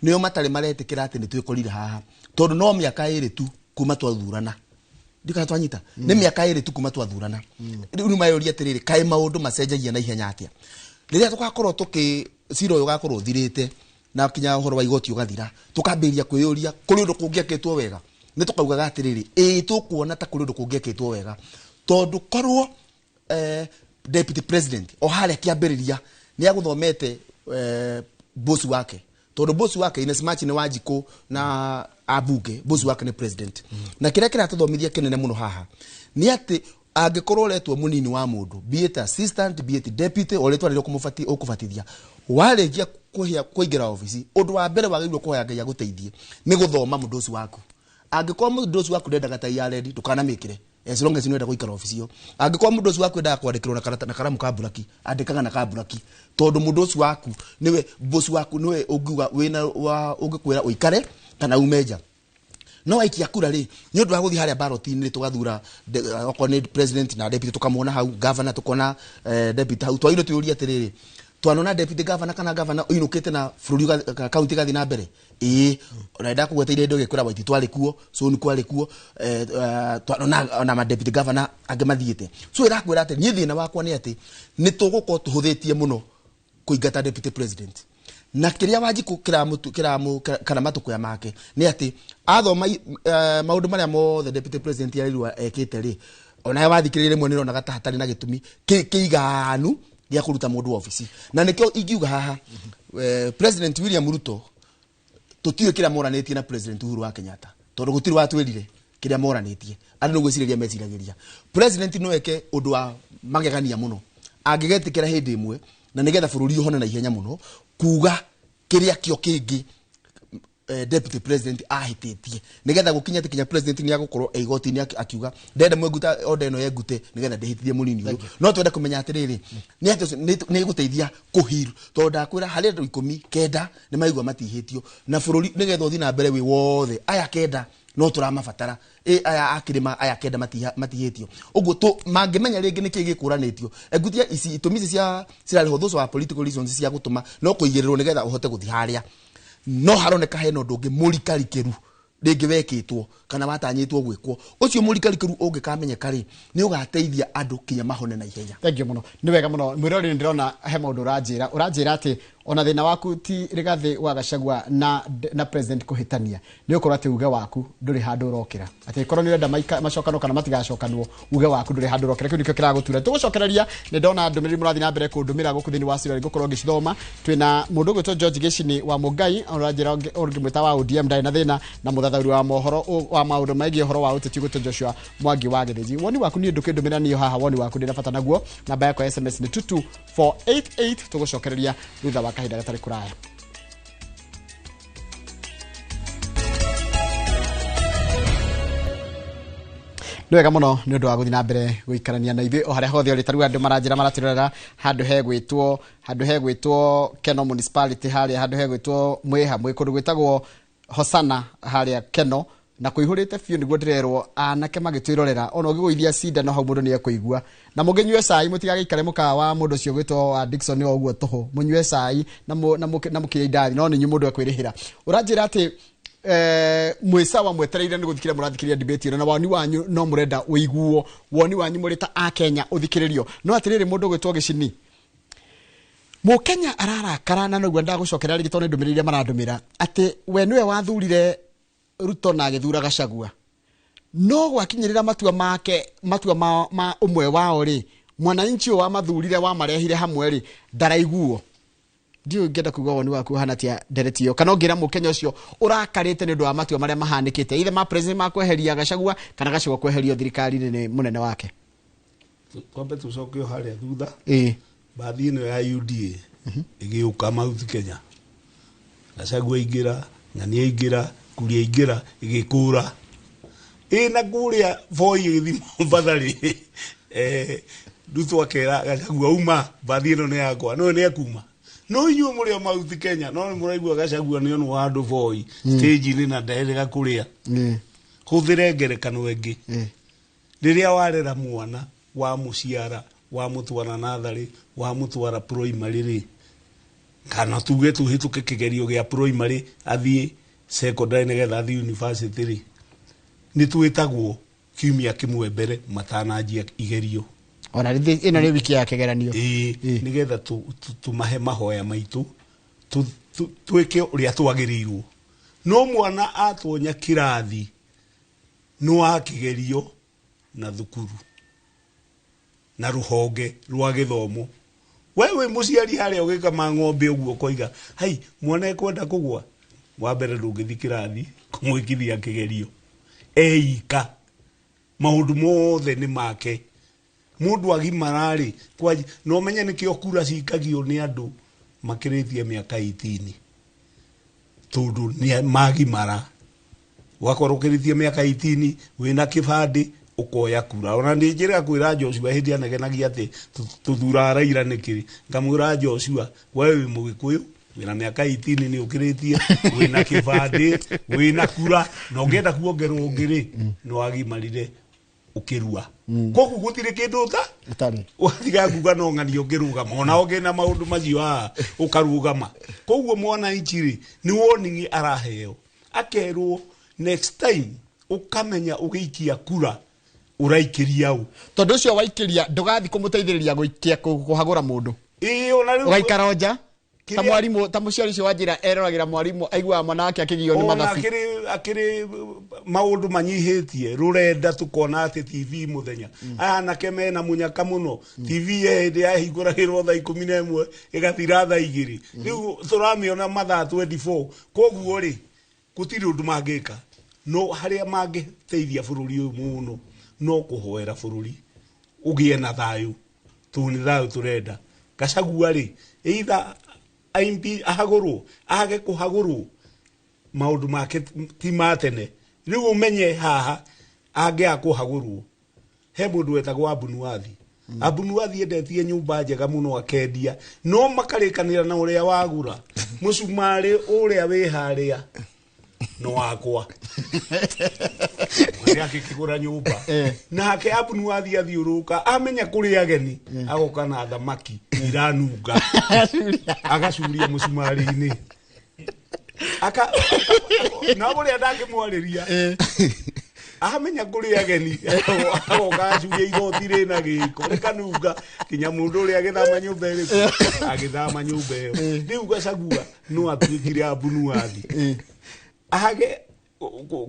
[SPEAKER 3] nĩo matarĩ maretĩkĩra atĩ nĩ twĩkorire haha, tondũ no mĩaka 2 tu kuma twathurana. Ndikana twanyita nĩ mĩaka 2 tu kuma twathurana. Rĩu nĩ mayũria atĩrĩrĩ, kaĩ maũndũ macenjagia na ihenya atĩa? Rĩrĩa tũgakorwo tũkĩ cira ũyũ ũgakorwo ũthirĩte na kinya ũhoro wa igoti ũgathira, tũkambĩrĩria kwĩyũria kũrĩ ũndũ kũngĩekĩtwo wega. Nĩ tũkaugaga atĩrĩrĩ, ĩĩ tũkuona ta kũrĩ ũndũ kũngĩekĩtwo wega, tondũ korwo deputy president o harĩa kĩambĩrĩria nĩ agũthomete boss wake, tondũ boss wake in as much nĩ Wanjikũ na abunge, boss wake nĩ president. Na kĩrĩa kĩratũthomithia kĩnene mũno haha nĩ atĩ angĩkorwo ũretwo mũnini wa mũndũ, be it assistant, be it deputy, o rĩtwa rĩrĩa ũkũbatithia, warĩkia kũingĩra obici, ũndũ wa mbere wagĩrĩirwo kũhoya Ngai agũteithie nĩ gũthoma mũndũ ũcio waku. Angĩkorwo mũndũ ũcio waku ndendaga ta yaredi, ndũkanamĩkĩre as long as nĩwenda gũikara obici ĩyo. Angĩkorwo mũndũ ũcio waku endaga kwandĩkĩrwo na karamu ka buraki, andĩkaga na ka buraki, tondũ mũndũ ũcio waku nĩwe boss waku, nĩwe ũngiuga wĩna ũngĩkwĩra ũikare kana ume nja. No aikia kura rĩ, nĩ ũndũ wa gũthiĩ harĩa ballot-inĩ tũgathura okorwo nĩ president na deputy tũkamwona hau, governor tũkona deputy hau. Twagĩrĩirwo twĩyũrie atĩrĩrĩ, twanona deputy governor kana governor ũinũkĩte na bũrũri county gathiĩ na mbere? Ĩĩ, ona ndakũgweteire indo gĩkwĩra Waiti twarĩ kuo, Soni kwarĩ kuo, twanona ona ma deputy governor angĩ mathiĩte. So ĩrakwĩra atĩ niĩ thĩna wakwa nĩ atĩ nĩ tũgũkorwo tũhũthĩtie mũno kũingata deputy president. Na kĩrĩa Wanjikũ kĩramũ kana matũkũya make nĩ atĩ athoma maũndũ marĩa mothe deputy president arirwo ekĩte rĩ, onawe wathikĩrĩria rĩmwe nĩũronaga ta hatarĩ na gĩtũmi kĩiganu gĩa kũruta mũndũ obici. Na nĩkĩo ingiuga haha President William Ruto tũtiũĩ kĩrĩa moranĩtie na President Uhuru wa Kenyatta, tondũ gũtirĩ watwĩrire kĩrĩa moranĩtie. Andũ nĩ gwĩcirĩria meciragĩria. President no eke ũndũ wa magegania mũno angĩgetĩkĩra hĩndĩ ĩmwe, na nĩgetha bũrũri ũhone na ihenya mũno, kuga kĩrĩa kĩo kĩngĩ deputy president ahĩtĩtie, nĩgetha gũkinya atĩ kinya president nĩ agũkorwo e igoti-inĩ akiuga ndenda mwenguta order ĩno yengute nĩgetha ndĩhĩtithie mũnini ũyũ. No twende kũmenya atĩrĩrĩ, nĩ atĩ nĩ ĩgũteithia kũhiru, tondũ ndakwĩra harĩ andũ 19 nĩ maigua matihĩtio na bũrũri nĩgetha ũthiĩ na mbere wĩ wothe. Aya 9 no tũramabatara, aya akĩrĩma, aya 9 matihĩtio. Ũguo mangĩmenya rĩngĩ nĩkĩĩ gĩkũranĩtio. Engutia ici itũmi ici cia cirarĩhwo those wa political reasons cia gũtũma no kũigĩrĩrwo nĩgetha ũhote gũthiĩ harĩa. No haroneka hena ũndũ ũngĩ mũrikarikĩru rĩngĩ wekĩtwo kana watanyĩtwo gwĩkwo. Ũcio mũrikarikĩru ũngĩkamenyeka rĩ, nĩ ũgateithia andũ kinya mahone na ihenya.
[SPEAKER 1] Thank you mũno. Nĩ wega mũno. Mwĩroreri ndĩrona he maũndũ ũranjĩra. Ũranjĩra atĩ ona thĩna waku ti Rigathĩ wa Gachagua na president kũhĩtania. Nĩ ũkorwo atĩ uge waku ndũrĩ handũ ũrokĩra. Atĩ korwo nĩ ũrenda macokanwo kana matigacokanwo, uge waku ndũrĩ handũ ũrokĩra. Kĩu nĩkĩo kĩragũtura. Tũgũcokereria, nĩ ndona ndũmĩrĩri mũrathiĩ na mbere kũndũmĩra gũkũ thĩinĩ wa studio, ngũkorwo ngĩcithoma. Twĩna mũndũ ũgwĩtwo George Gĩcini wa Mũngai, ũranjĩra ũngĩmwĩta wa ODM ndarĩ na thĩna, na mũthathaũri wa mohoro wa maũndũ megiĩ ũhoro wa ũteti ũgwĩtwo Joshua Mwangi wa Gĩthĩnji. Woni waku niĩ ndũkĩndũmĩra niĩ haha, woni waku ndĩna bata naguo. Namba yakwa ya SMS nĩ 22488. Tũgũcokereria thutha wa kahinda gatarĩ kũraya. Nĩ wega mũno nĩ ũndũ wa gũthiĩ na mbere gũikarania na ithuĩ o harĩa hothe ũrĩ. Ta rĩu andũ maranjĩra maratwĩrorera handũ hegwĩtwo Keno Municipality, harĩa handũ hegwĩtwo Mwĩha, mwĩ kũndũ gwĩtagwo Hosana harĩa Keno, na kũihũrĩte biũ nĩguo ndĩrerwo anake magĩtwĩrorera. Ona ũngĩgũithia cindano hau mũndũ nĩekũigua. Na mũngĩnyue cai mũtigagĩikare mũkawa wa mũndũ ũcio ũgwĩtwo wa Dickson o ũguo tũhũ, mũnyue cai na mũkĩrĩe indathi, no nĩ inyuĩ mũndũ ekwĩrĩhĩra. Ũranjĩra atĩ mwĩsawa mwetereire nĩ gũthikĩrĩria mũrathikĩrĩria debate ĩno, na woni wanyu no mũrenda ũiguo, woni wanyu mũrĩ ta a Kenya ũthikĩrĩrio. No atĩrĩrĩ, mũndũ ũgwĩtwo Gĩcini, Mũkenya ararakara na noguo ndagũcokera rĩngĩ tondũ nĩ ndũmĩrĩri iria marandũmĩra atĩ we nĩwe wathurire Ruto na agĩthura Gachagua, no gwakinyĩrĩra matua make, matua ma ũmwe wao rĩ, mwananchi ũyũ wamathurire wamarehire hamwe rĩ, ndaraiguo. Ndiũĩ ũngĩenda kuga woni waku ũhana atĩa ndereti ĩyo, kana ũngĩra mũkenya ũcio ũrakarĩte nĩ ũndũ wa matua marĩa mahanĩkĩte, either ma president ma kweheria Gachagua kana Gachagua kweherio thirikari-inĩ nĩ mũnene wake.
[SPEAKER 2] Twambe tũcoke o harĩa thutha. Mbathi ĩno ya UDA ĩgĩũka Mount Kenya, Gachagua aingĩra, Ng'ania aingĩra, Kuria aingĩra, ĩgĩkũra ĩna kũrĩa Voi ĩgĩthiĩ Mombatha rĩ, Ruto akera Gachagua uma, mbathi ĩno nĩ yakwa, no nĩ ekuma. No inyuĩ mũrĩ o Mount Kenya, no nĩ mũraigua Gachagua nĩ onwo handũ Voi stage-inĩ na nderĩga kũrĩa. Hũthĩre ngerekano ĩngĩ. Rĩrĩa warera mwana wa mũciara, wa mũtwara natharĩ, wa mũtwara primary rĩ, kana tuge tũhĩtũke kĩgerio gĩa primary athiĩ secondary nĩgetha athiĩ university rĩ, nĩ twĩtagwo kiumia kĩmwe mbere matananjia igerio.
[SPEAKER 1] Ona ĩno nĩ wiki ya kĩgeranio.
[SPEAKER 2] Ĩĩ, nĩgetha tũmahe mahoya maitũ, twĩke ũrĩa twagĩrĩirwo. No mwana atonya kĩrathi nĩ wa kĩgerio na thukuru na rũhonge rwa gĩthomo. We wĩ mũciari harĩa ũgĩkama ng'ombe ũguo ũkoiga, hai, mwana ekwenda kũgwa. Wa mbere ndũngĩthiĩ kĩrathi kũmwĩkithia kĩgerio. Eika maũndũ mothe nĩ make. Mũndũ agimara rĩ, no menye nĩkĩo kura cikagio nĩ andũ makĩrĩtie mĩaka 18. Tondũ nĩ magimara. Wakorwo ũkĩrĩtie mĩaka 18, wĩna kĩbandĩ, ũkoya kura. Ona nĩ njĩraga kwĩra Joshua hĩndĩ anegenagia atĩ tũthuraga Raila nĩkĩ. Ngamwĩra Joshua, we wĩ Mũgĩkũyũ, wĩna mĩaka 18 nĩ ũkĩrĩtie, wĩna kĩbandĩ, wĩna kura, na ũngĩenda kuongerwo ũngĩ rĩ, nĩ wagimarire ũkĩrua. Koguo gũtirĩ kĩndũ ũta?
[SPEAKER 1] Ũtarĩ.
[SPEAKER 2] Ũgatiga kuga no ng'ania ũngĩrũgama, ona ũngĩ na maũndũ macio haha ũkarũgama. Koguo mwananchi rĩ, nĩ warning araheo. Akerwo next time ũkamenya ũgĩikia kura ũraikĩria ũ.
[SPEAKER 1] Tondũ ũcio waikĩria ndũgathiĩ kũmũteithĩrĩria gũikia kũhagũra mũndũ.
[SPEAKER 2] Ĩĩ, ona rĩu
[SPEAKER 1] Ũgaikara o nja. Ta
[SPEAKER 2] Kĩrĩa
[SPEAKER 1] mwarimu, ta mũciari ũcio wa njĩra eroragĩra mwarimũ, aiguaga mwana wake akĩgio nĩ
[SPEAKER 2] Ona
[SPEAKER 1] mathabu.
[SPEAKER 2] akĩrĩ maũndũ manyihĩtie, rũrenda tũkona atĩ TV mũthenya. Aya anake mena mũnyaka mũno. TV ye hĩndĩ yahingũragĩrwo thaa ikũmi na ĩmwe, ĩgathira thaa igĩrĩ. Rĩu tũramĩona mathaa 24. Koguo rĩ, gũtirĩ ũndũ mangĩka. No harĩa mangĩteithia bũrũri ũyũ mũno, no kũhoera bũrũri ũgĩe na thayũ. Tondũ nĩ thayũ tũrenda. Gachagua rĩ, either aimbi ahagũrwo, age kũhagũrwo, maũndũ make ti ma tene. Rĩu ũmenye haha angĩaga kũhagũrwo, he mũndũ wetagwo Abunuathi. Abunuathi endetie nyũmba njega mũno akendia, no makarĩkanĩra na ũrĩa wagũra. Mũcumarĩ ũrĩa wĩ harĩa no wakwa. Mwene akĩkĩgũra nyũmba. Nake Abunuathi athiũrũrũka, amenya kũrĩ ageni, agoka na thamaki iranunga. Agacuria mũcumarĩ-inĩ. Na ũrĩa ndangĩmwarĩria. Amenya kũrĩ ageni, agoka acuria igoti rĩna gĩko, rĩkanunga, kinya mũndũ ũrĩa agĩthama nyũmba ĩrĩkũ, agĩthama nyũmba ĩyo. Rĩu Gachagua no atuĩkire Abunuathi. Age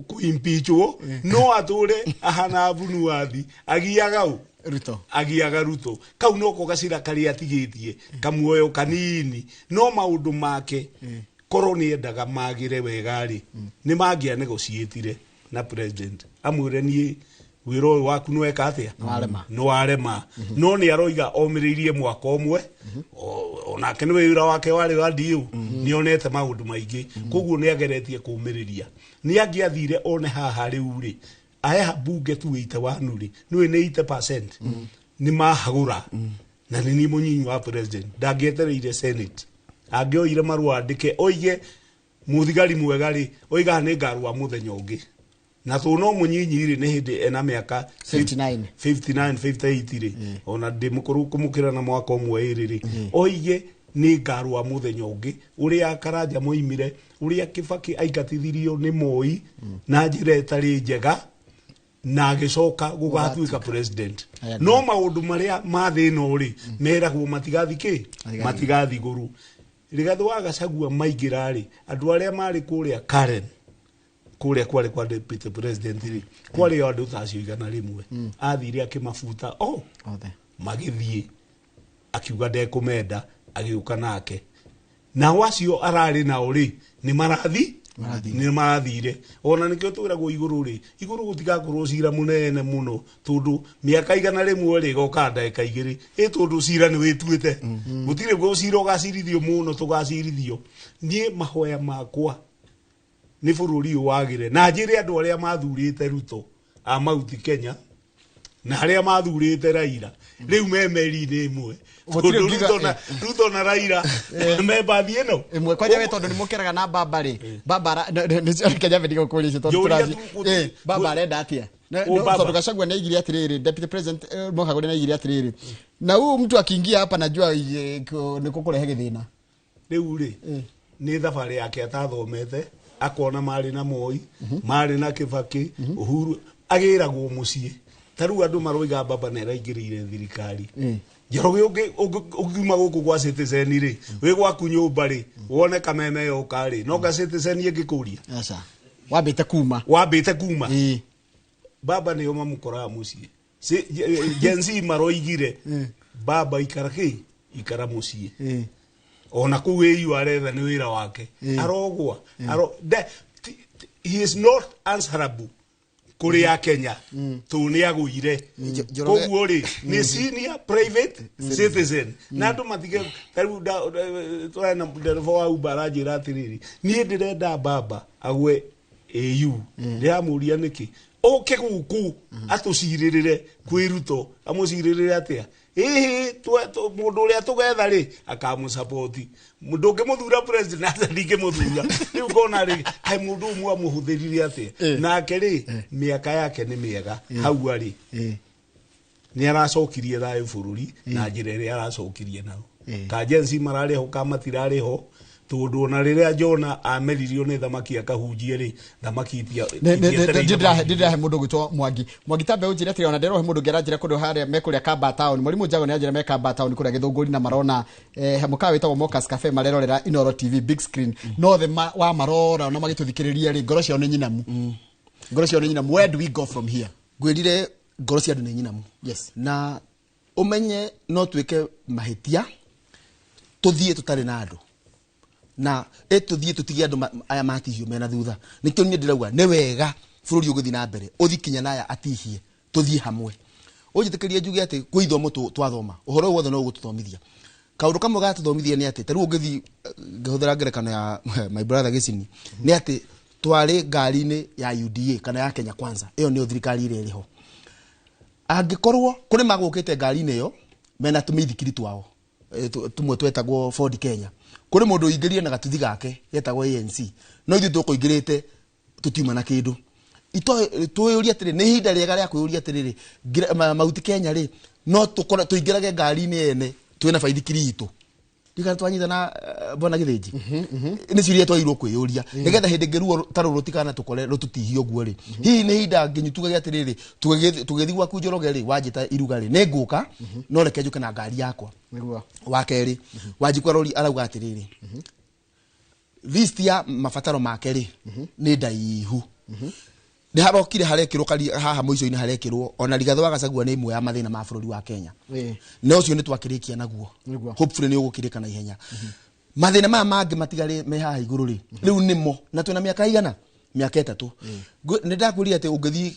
[SPEAKER 2] kũimpeachwo, no atũre ahana Abunuathi, agiaga ũ?
[SPEAKER 1] Ruto.
[SPEAKER 2] Agiaga Ruto. Kau noko gacira karĩa atigĩtie, kamuoyo kanini, no maũndũ make, korwo nĩ endaga magĩre wega rĩ, nĩ mangĩa negotiatire na president. Amwĩre niĩ wĩra ũyũ waku nĩ weka atĩa?
[SPEAKER 1] Nĩ warema.
[SPEAKER 2] Nĩ warema. No nĩ aroiga omĩrĩirie mwaka ũmwe, onake nĩ wĩra wake warĩ wa DU, nĩ onete maũndũ maingĩ. Koguo nĩ ageretie kũmĩrĩria. Nĩ angĩathire one haha rĩu rĩ, aya bunge tu 81 rĩ, nĩũĩ nĩ 80%. Nĩ mahagũra. Na nĩ niĩ mũnyinyi wa president. Ndangĩetereire Senate. Angĩoire marũa andĩke, oige mũthigari mwega rĩ, oigaga nĩ ngarũa mũthenya ũngĩ. Na tũ no mũnyinyi rĩ, nĩ hĩndĩ ena mĩaka
[SPEAKER 1] 59.
[SPEAKER 2] 59, 58 rĩ. Ona ndĩ mũkũrũ kũmũkĩra na mwaka ũmwe ĩrĩ rĩ. Oige nĩ ngarũa mũthenya ũngĩ, ũrĩa Karanja moimire, ũrĩa Kibaki aingatithirio nĩ Moi na njĩra ĩtarĩ njega. Na agĩcoka gũgatuĩka president. No maũndũ marĩa ma thĩ ĩno rĩ, meragwo matigathi kĩ, matigathi igũrũ. Rigathĩ wa Gachagua maingĩra rĩ, andũ arĩa marĩ kũrĩa Karen, kũrĩa kwarĩ kwa deputy president rĩ, kwarĩ o andũ ta acio 100. Athire akĩmabuta o
[SPEAKER 1] othe,
[SPEAKER 2] magĩthiĩ, akiuga ndekũmenda, agĩũka nake. Nao acio ararĩ nao rĩ, nĩ marathi, nĩ marathire. Ona nĩkĩo twĩragwo igũrũ rĩ, igũrũ gũtigakorwo cira mũnene mũno, tondũ mĩaka 100 rĩ, ĩgoka ndagĩka 2, ĩ tondũ cira nĩ wĩtuĩte. Gũtirĩ guo cira ũgacirithio mũno, tũgacirithio. Niĩ mahoya makwa nĩ bũrũri ũyũ wagĩre. Na njĩre andũ arĩa mathurĩte Ruto a Mount Kenya na arĩa mathurĩte Raila rĩu me meri-inĩ ĩmwe.
[SPEAKER 1] Gũtirĩ
[SPEAKER 2] Tondũ
[SPEAKER 1] ngiuga-
[SPEAKER 2] Ruto na Raila me mbathi ĩno
[SPEAKER 1] ĩmwe. Kwanja we tondũ nĩ mũkeraga na baba rĩ, baba Kenya mbere gũkũria icio tondũ
[SPEAKER 2] Njũria
[SPEAKER 1] tũrathiĩ.
[SPEAKER 2] tu gũtirĩ-
[SPEAKER 1] Baba arenda atĩa?
[SPEAKER 2] Ũ baba.
[SPEAKER 1] Tondũ Gachagua nĩ aigire atĩrĩrĩ, deputy president Mũkagũre nĩ aigire atĩrĩrĩ, na huyu mtu akiingia hapa najua nĩ kũkũrehe gĩthĩna.
[SPEAKER 2] Rĩu rĩ, nĩ thabarĩ yake atathomete, akona marĩ na Moi, marĩ na Kibaki, Uhuru, agĩragwo mũciĩ. Ta rĩu andũ maroiga baba nĩ araingĩrĩire thirikari. Njoroge ũngiuma gũkũ gwa Citizen rĩ, wĩ gwaku nyũmba rĩ, wone kameme yoka rĩ, no nga Citizen ĩngĩkũria.
[SPEAKER 1] Aca. Wambĩte kuma.
[SPEAKER 2] Wambĩte kuma. Baba nĩo mamũkoraga mũciĩ. Gen Z maroigire, baba ikara kĩ? Ikara mũciĩ. Ona kũu AU aretha nĩ wĩra wake. Arogwa. He is not answerable kũrĩ a Kenya. Tondũ nĩ agũire.
[SPEAKER 3] Njoroge-
[SPEAKER 2] Koguo rĩ, nĩ senior private citizen. Na andũ matige, ta rĩu tũrarĩ na ndereba wa Uber aranjĩra atĩrĩrĩ, niĩ ndĩrenda baba agwe AU. Ndĩramũria nĩkĩ? Oke gũkũ atũcirĩrĩre kwĩ Ruto, amũcirĩrĩre atĩa? Ĩhĩ, mũndũ ũrĩa tũgetha rĩ, akamũsapoti. Ndũngĩmũthura president, aca ndingĩmũthura. Rĩu ngona rĩ, kaĩ mũndũ ũyũ mwamũhũthĩrire atĩa? Nake rĩ, mĩaka yake nĩ mĩega, hau arĩ. Nĩ aracokirie thayũ bũrũri na njĩra ĩrĩa aracokirie nao. Ka Gen Z mararĩ ho, ka matirarĩ ho, tondũ ona rĩrĩa Jona ameririo nĩ thamaki akahunjie rĩ, thamaki itietereire
[SPEAKER 1] Ndĩrahe mũndũ ũgwĩtwo Mwangi. Mwangi ta mbeũ njĩre atĩrĩ, ona ndĩrohe mũndũ ũngĩ aranjĩra kũndũ harĩa me kũrĩa Kamba Town. Mwarimũ Njago nĩ aranjĩra me Kamba Town kũrĩa Gĩthũngũri, na marona mũkawa wĩtagwo Mocas Cafe, marerorera Inooro TV big screen. No the wa marora na magĩtũthikĩrĩria rĩ, ngoro ciao nĩ nyinamu. Ngoro ciao nĩ nyinamu. Where do we go from here?
[SPEAKER 3] Ngwĩrire ngoro cia andũ nĩ nyinamu.
[SPEAKER 1] Yes.
[SPEAKER 3] Na ũmenye no twĩke mahĩtia tũthiĩ tũtarĩ na andũ, na tũthiĩ tũtige andũ aya matihio mena thutha. Nĩkĩo niĩ ndĩrauga nĩ wega bũrũri ũgĩthiĩ na mbere ũthiĩ kinya na aya atihie, tũthiĩ hamwe. Ũnjĩtĩkĩrie njuge atĩ kwĩ ithomo twathoma, ũhoro ũyũ wothe no ũgũtũthomithia. Kaũndũ kamwe gatũthomithia nĩ atĩ ta rĩu ũngĩthiĩ, ngĩhũthĩra ngerekano ya my brother Gĩcini, nĩ atĩ twarĩ ngari-inĩ ya UDA kana ya Kenya Kwanza, ĩyo nĩyo thirikari ĩrĩa ĩrĩ ho. Angĩkorwo kũrĩ magũkĩte ngari-inĩ ĩyo mena tũmĩithikiri twao, tũmwe twetagwo Ford Kenya, kũrĩ mũndũ ũingĩrire na gatuthi gake getagwo ANC, no ithuĩ tũkũingĩrĩte tũtiuma na kĩndũ. Twĩyũrie atĩrĩ, nĩ ihinda rĩega rĩa kwĩyũria atĩrĩrĩ, Mount Kenya rĩ, no tũkore tũingĩrage ngari-inĩ ene twĩna baithikiri itũ. Ndikana twanyita na bwana Gĩthĩnji. Nĩ ciũria twagĩrĩirwo kwĩyũria nĩgetha hĩndĩ ĩngĩ ruo ta rũrũ rũtikana tũkore rũtũtihie ũguo rĩ. Hihi nĩ ihinda nginyu tugage atĩrĩrĩ, tũgĩthiĩ gwaku Njoroge rĩ, wanjĩta iruga rĩ, nĩ ngũka, no reke njũke na ngari yakwa.
[SPEAKER 1] Nĩguo.
[SPEAKER 3] Wa kerĩ, Wanjikũ Arori arauga atĩrĩrĩ, list ya mabataro make rĩ, nĩ ndaihu. Nĩ harokire harekĩrwo kari haha mũico-inĩ harekĩrwo ona Rigathĩ wa Gachagua nĩ ĩmwe ya mathĩna ma bũrũri wa Kenya. Na ũcio nĩ twakĩrĩkia naguo. Hopefully nĩ ũgũkĩrĩka na ihenya. Mathĩna maya mangĩ matigarĩ me haha igũrũ rĩ, rĩu nĩmo na twĩna mĩaka igana, mĩaka 3. Nĩ ndakwĩrire atĩ ũngĩthiĩ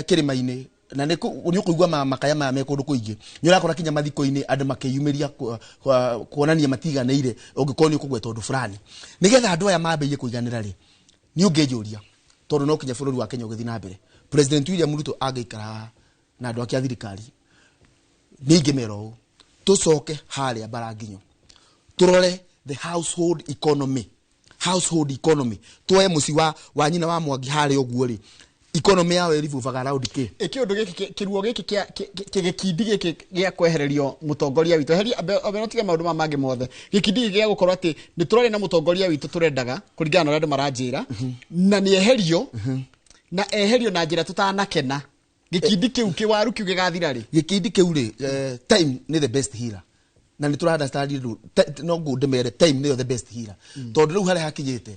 [SPEAKER 3] kĩrĩma-inĩ na nĩ ũkũigua makaya maya me kũndũ kũingĩ. Nĩ ũrakora kinya mathiko-inĩ andũ makĩyumĩria kuonania matiganĩire ũngĩkorwo nĩ ũkũgweta ũndũ fulani. Nĩgetha andũ aya mambĩrĩrie kũiganĩra rĩ, nĩ ũngĩnjũria tondũ no kinya bũrũri wa Kenya ũgĩthiĩ na mbere. President William Ruto angĩikara na andũ ake a thirikari, nĩ ingĩmera ũũ, tũcoke harĩa Mbaranginyo, tũrore the household economy. Household economy. Tuoe mũciĩ wa nyina wa Mwangi harĩa ũguo rĩ, economy yao ĩribubaga round kĩ?
[SPEAKER 1] Ĩ kĩũndũ gĩkĩ kĩruo gĩkĩ kĩa gĩkindi gĩkĩ gĩa kwehererio mũtongoria witũ. Eheria, ambe ũtige maũndũ maya mangĩ mothe. Gĩkindi gĩkĩ gĩa gũkorwo atĩ nĩ tũrarĩ na mũtongoria witũ tũrendaga kũringana na ũrĩa andũ maranjĩra, na nĩ eherio, na eherio na njĩra tũtanakena. Gĩkindi kĩu kĩwaru kĩu gĩgathira rĩ?
[SPEAKER 3] Gĩkindi kĩu rĩ, time nĩ the best healer, na nĩ tũra understand rĩu no ngũndĩmere time nĩyo the best healer, tondũ rĩu harĩa hakinyĩte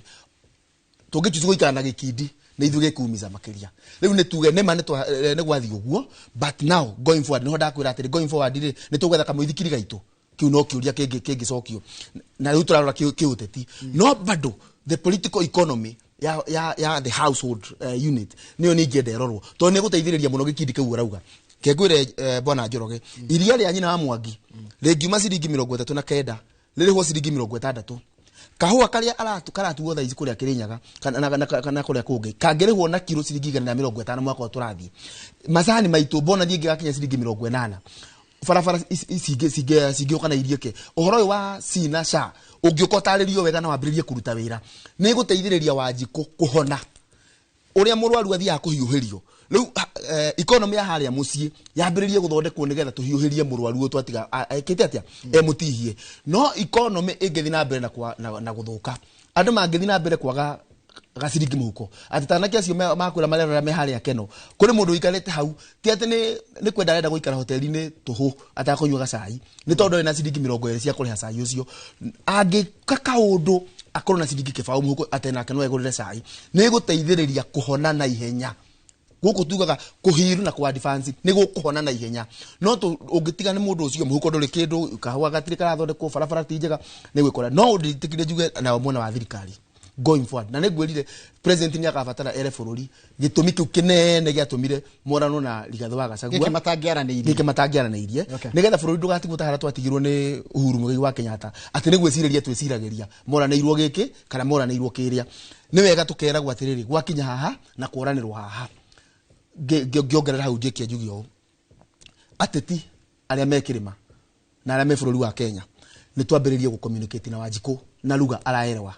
[SPEAKER 3] tũngĩchuzi gũikara na gĩkindi nĩ ithuĩ gĩkumiza makĩria. Rĩu nĩ tuge nĩma nĩ gwathiĩ ũguo, but now going forward, nĩho ndakwĩra atĩrĩ, going forward rĩ, nĩ tũgwetha kamũithikiri gaitũ. Kĩu no kĩũria kĩngĩcokio, na rĩu tũrarora kĩũteti, no bado the political economy ya the household unit nĩyo ningĩenda ĩrorwo, tondũ nĩ ĩgũteithĩrĩria mũno gĩkindi kĩu ũrauga. Kengwĩre, bwana Njoroge, iria rĩa nyina wa Mwangi rĩngiuma ciringi 39 rĩrĩhwo ciringi 60, kahũa karĩa karatuo thaa ici kũrĩa Kĩrĩnyaga kana kũrĩa kũngĩ kangĩrĩhwo na kiro ciringi 150 mwaka ũyũ tũrathiĩ, macani maitũ mbona thiĩ ngĩgakinya ciringi 80, barabara cingĩũka na iriĩke. Ũhoro ũyũ wa C na SHA ũngĩũka ũtarĩrio wega na wambĩrĩrie kũruta wĩra, nĩ ĩgũteithĩrĩria Wanjikũ kũhona ũrĩa mũrwaru athiaga kũhiũhĩrio. Rĩu economy ya harĩa mũciĩ yambĩrĩrie gũthondekwo nĩgetha tũhiũhĩrie mũrwaru ũyũ twatiga ekĩte atĩa emũtihie. No economy ĩngĩthiĩ na mbere na gũthũka, andũ mangĩthiĩ na mbere kwaga gaciringi mũhuko, atĩ tanake acio makwĩra marerora me harĩa keno, kũrĩ mũndũ ũikarĩte hau, ti atĩ nĩ kwenda arenda gũikara hoteli-inĩ tũhũ atakũnyua gacai, nĩ tondũ ena ciringi 20 cia kũrĩha cai ũcio. Angĩka kaũndũ akorwo na ciringi 20 mũhuko, atĩ nake no egũrĩre cai, nĩ ĩgũteithĩrĩria kũhona na ihenya. Gũkũ tugaga kũhiru na kwa advance nĩ gũkũhona na ihenya, no ũngĩtiga nĩ mũndũ ũcio mũhuko ndũrĩ kĩndũ, kahũa gatirĩ karathondekwo, barabara ti njega, nĩ gwĩkora. No ũndĩtĩkire njuge nao mwena wa thirikari going forward, na nĩ ngwĩrire president nĩ akabatara ere bũrũri gĩtũmi kĩu kĩnene gĩatũmire morano na Rigathĩ wa Gachagua
[SPEAKER 1] gĩkĩ matangĩaranĩirie.
[SPEAKER 3] Gĩkĩ matangĩaranĩirie. Nĩgetha bũrũri ndũgatigwo ta harĩa twatigirwo nĩ Uhuru Muigai wa Kenyatta, atĩ nĩ gwĩcirĩria twĩciragĩria moranĩirwo gĩkĩ kana moranĩirwo kĩrĩa. Nĩ wega tũkeragwo atĩrĩrĩ, gwakinya haha na kworanĩrwo haha. Ngĩongerera hau njĩkie njuge ũũ, ateti arĩa me kĩrĩma na arĩa me bũrũri wa Kenya, nĩ twambĩrĩrie gũ-communicate na Wanjikũ na lugha araerewa.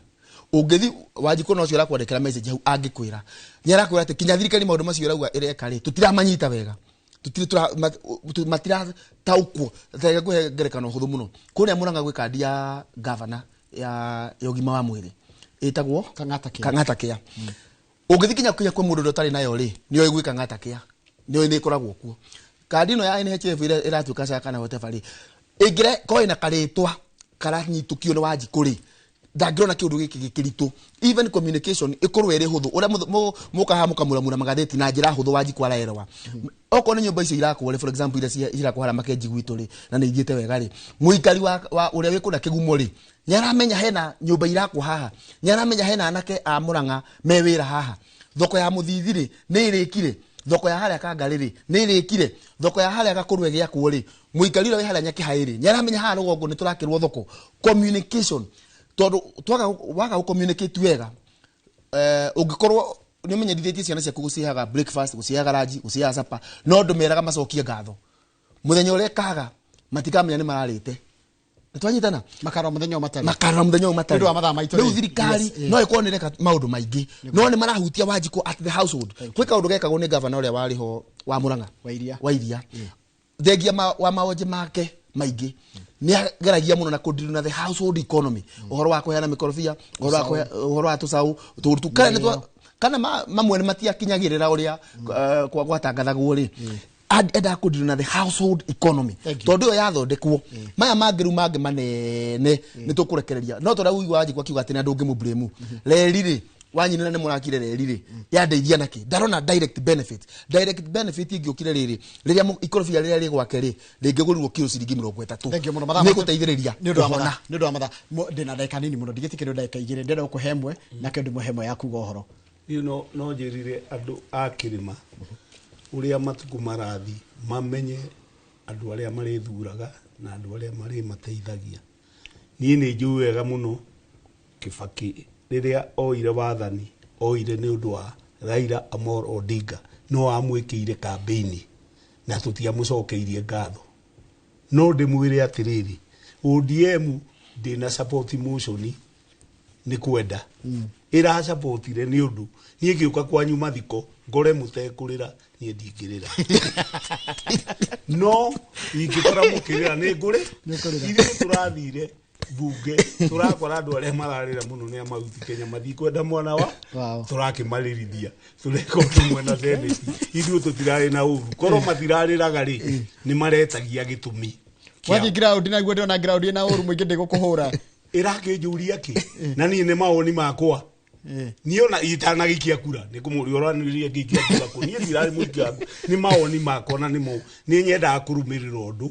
[SPEAKER 3] Ũngĩthi Wanjikũ no ũcio ũrakwandĩkĩra message hau, angĩkwĩra nĩ arakwĩra atĩ kinya thirikari maũndũ macio ĩrauga ĩreka rĩ, tũtiramanyita wega, tũtirĩ matirataũkwo. Reke ngũhe ngerekano hũthũ mũno. Kũrĩa Mũrang'a gwĩ kandi ya gavana ya ũgima wa mwĩrĩ ĩtagwo
[SPEAKER 1] Kang'ata Care.
[SPEAKER 3] Kang'ata Care. Ũngĩthiĩ kinya kwĩ mũndũ ũrĩa ũtarĩ nayo rĩ, nĩoĩ gwĩ Kang'ata Care, nĩoĩ nĩ ĩkoragwo kuo. Kandi ĩno ya NHIF ĩrĩa ĩratuĩka SHA kana whatever rĩ, ĩngĩre korwo ĩna karĩtwa karanyitũkio nĩ Wanjikũ rĩ, ndangĩrona kĩũndũ gĩkĩ gĩkĩritũ. Even communication ĩkorwo ĩrĩ hũthũ, ũrĩa mũkaha mũkamuramura magathĩti na njĩra hũthũ, Wanjikũ araerewa. Okorwo nĩ nyũmba icio irakwo rĩ, for example iria irakwo harĩa Makenji gwitũ rĩ, na nĩ ithiĩte wega rĩ, mũikari wa ũrĩa wĩ kũrĩa Kĩgumo rĩ, nĩ aramenya hena nyũmba irakwo haha, nĩ aramenya hena anake a Mũrang'a me wĩra haha, thoko ya Mũthithi rĩ nĩ ĩrĩkire, thoko ya harĩa Kangarĩ rĩ nĩ ĩrĩkire, thoko ya harĩa Gakũrwe gĩakwo rĩ, mũikari ũrĩa wĩ harĩa Nyakĩhaĩ rĩ nĩ aramenya haha rũgongo nĩ tũrakĩrwo thoko. Communication, tondũ waga gũ communicate wega, ũngĩkorwo nĩ ũmenyerithĩtie ciana ciaku gũciheaga breakfast, gũciheaga lunch, gũciheaga supper, no ndũmeraga macokie ngatho, mũthenya ũrĩa ĩkaga matikamenya nĩ mararĩte. Nĩ twanyitana?
[SPEAKER 1] Makarora mũthenya ũyũ matarĩ.
[SPEAKER 3] Makarora mũthenya ũyũ matarĩ.
[SPEAKER 1] Nĩ ũndũ wa mathaa maitũ
[SPEAKER 3] Rĩu
[SPEAKER 1] rĩ.
[SPEAKER 3] thirikari no ĩkorwo nĩ ĩreka maũndũ maingĩ, no nĩ marahutia Wanjikũ at the household. Gwĩ kaũndũ gekagwo nĩ gavana ũrĩa warĩ ho wa Mũrang'a,
[SPEAKER 1] Wa Iria.
[SPEAKER 3] Wa Iria. Thengia wa maonje make maingĩ, nĩ ageragia mũno na kũdeal na the household economy, ũhoro wa kũheana mĩkorobia, ũhoro wa ũhoro wa tũcaũ tũrũ kana nĩ kana mamwe nĩ matiakinyagĩrĩra ũrĩa, gwatangathagwo rĩ. Endaga kũdeal na the household economy.
[SPEAKER 1] Thank you.
[SPEAKER 3] Tondũ ĩyo yathondekwo, maya mangĩ rĩu mangĩ manene nĩ tũkũrekereria. No tũrĩa ũigua Wanjikũ akiuga atĩ nĩ andũ ũngĩmũblame reri rĩ, wanyinĩra nĩ mũrakire reri rĩ, yandeithia nakĩ? Ndarona direct benefit. Direct benefit ĩngĩũkire rĩrĩ, rĩrĩa ikorobia rĩrĩa rĩ gwake rĩ rĩngĩgũrirwo kiro ciringi 30,
[SPEAKER 1] Thank you mũno. Mathaa
[SPEAKER 3] nĩ
[SPEAKER 1] maitũ-
[SPEAKER 3] gũteithĩrĩria
[SPEAKER 1] nĩ ũndũ wa
[SPEAKER 3] kũhona.
[SPEAKER 1] mathaa, nĩ ũndũ wa mathaa. Ndĩna ndagĩka nini mũno, ndigĩtĩkĩrwo ndagĩka 2, ndĩrenda gũkũhe ĩmwe nake ndĩmũhe ĩmwe ya kuga ũhoro.
[SPEAKER 2] Niĩ no njĩrire andũ a kĩrĩma ũrĩa matukũ marathi mamenye andũ arĩa marĩthuraga na andũ arĩa marĩmateithagia. Niĩ nĩ njũĩ wega mũno Kibaki rĩrĩa oire wathani, oire nĩ ũndũ wa Raila Amolo Odinga, no amwĩkĩire campaign na tũtiamũcokeirie ngatho. No ndĩmwĩre atĩrĩrĩ, ODM ndĩna support motion nĩ kwenda. Ĩra supportire nĩ ũndũ niĩ ngĩũka kwanyu mathiko ngore mũtekũrĩra, niĩ ndingĩrĩra. No ingĩkora mũkĩrĩra nĩ ngũrĩ.
[SPEAKER 1] Nĩ ũkũrĩra.
[SPEAKER 2] Ithuĩ tũrathire Bunge turakora andu aria mararira muno ni amauti Kenya mathi kwenda mwana wa turakimaririthia tureka ũndũ na senate ithuĩ tũtirarĩ na ũru korwo matirarĩraga rĩ nĩ maretagia gĩtũmi.
[SPEAKER 1] Wathi ground na guo ndona ground ina ũru mũingĩ ndĩgũkũhũra
[SPEAKER 2] ĩrakĩnjũria kĩ na niĩ nĩ mawoni makwa niĩ ona itanagĩikia kura nĩ kũmũria ũranĩria ngĩikia kura kũ niĩ ndirarĩ mũikia wa nĩ mawoni makwa na nĩmo nĩ nyendaga kũrũmĩrĩra ũndũ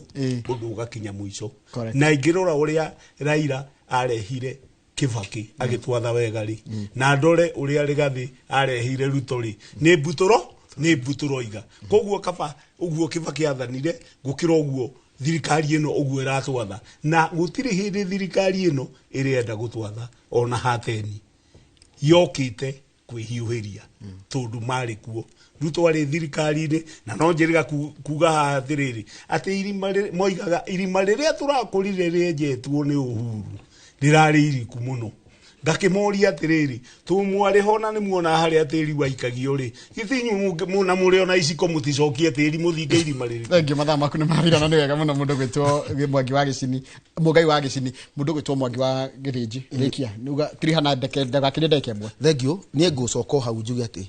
[SPEAKER 2] ũgakinya mũico. Na ingĩrora ũrĩa Raila arehire Kibaki agĩtwatha wega rĩ na ndore ũrĩa Rigathi arehire Ruto rĩ nĩ mbutũro iga koguo kaba ũguo Kibaki athanire gũkĩra ũguo thirikari ĩno ũguo ĩratwatha na gũtirĩ hĩndĩ thirikari ĩno ĩrenda gũtwatha ona hateni yokite kwĩhiũhĩria tondũ marĩ kuo Ruto arĩ thirikari-inĩ na no njĩrĩga kuga haha atĩrĩrĩ atĩ moigaga irima rĩrĩa tũrakũrire rĩenjetwo nĩ Uhuru rĩrarĩ iriku mũno ngakĩmoria atĩrĩrĩ tũmwarĩho na nĩmuona harĩa tĩri waikagio rĩ githĩ inyuĩ na mũrĩ ona iciko mũticokie tĩri mũthinge irima rĩrĩ.
[SPEAKER 1] Thengiũ mathaa maku nĩ mathira na nĩ wega mũno mũndũ gwĩtwo Mwangi wa Gĩcini Mũngai wa Gĩcini mũndũ gwĩtwo Mwangi wa Gĩthĩnji rĩkia nuga tirihana ndagakĩrie ndagĩka ĩmwe.
[SPEAKER 3] Thengiũ niĩ ngũcoka hau njuge atĩ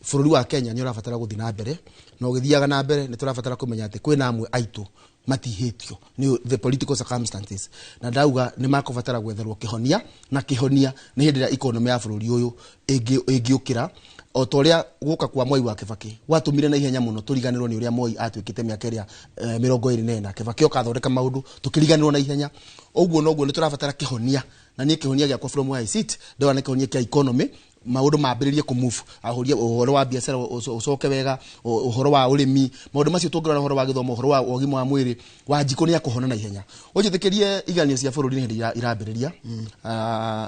[SPEAKER 3] bũrũri wa Kenya nĩ ũrabatara gũthiĩ na mbere na ũgĩthiaga na mbere nĩ tũrabatara kũmenya atĩ kwĩna amwe aitũ matihĩtio nĩ the political circumstances na ndauga nĩ makũbatara gwetherwo kĩhonia na kĩhonia nĩ hĩndĩ ĩrĩa economy ya bũrũri ũyũ ĩngĩũkĩra o ta ũrĩa gũka kwa Mwai wa Kibaki gwatũmire na ihenya mũno tũriganĩrwo nĩ ũrĩa Moi atuĩkĩte mĩaka ĩrĩa 24 Kibaki oka athondeka maũndũ tũkĩriganĩrwo na ihenya ũguo noguo nĩ tũrabatara kĩhonia na niĩ kĩhonia gĩakwa from where I sit ndona nĩ kĩhonia kĩa economy maundu mambiririe ku move ahuria uhoro wa biacara ucoke wega uhoro wa urimi maundu macio tungirora uhoro wa githomo uhoro wa ũgima wa mwĩrĩ wa njiko ni akuhona na ihenya unjitikirie iganio cia bururi ni hindi irambiriria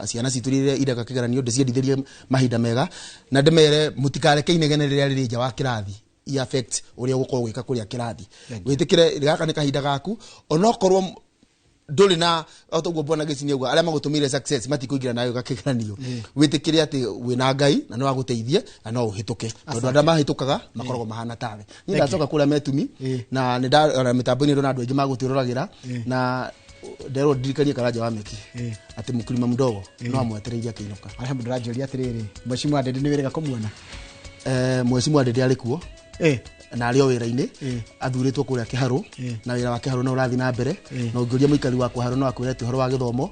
[SPEAKER 3] ciana citu iria ireka kigeranio ndiciendithirie mahinda mega na ndimere mutikareke inegene riria riri nja wa kirathi i affect uria ugukorwo gwika kuria kirathi witikire gaka ni kahinda gaku onokorwo nduri na otoguo bwana Gĩcini uguo aria magutumire success matikuingira nayo gakigeranio witikire ati wina Ngai na no aguteithie na no uhituke tondu andu mahitukaga makoragwo mahana tawe ni ndacoka kuria metumi na ni nda mitambo-ini ndona andu aingi magutwiroragira na nderwo ndirikanie Karanja wa Meki ati mkulima mdogo no amwetereirie akiinuka.
[SPEAKER 1] Alhamdulillah njuria atiriri Mheshimiwa Ndindi ni wiriga kumuona?
[SPEAKER 3] Mheshimiwa Ndindi ari kuo na arĩ o wĩra-inĩ athuurĩtwo kũrĩa Kĩharũ na wĩra wa Kĩharũ no ũrathiĩ na mbere na ũngĩũria mũikari wa Kĩharũ no akwĩre atĩ ũhoro wa gĩthomo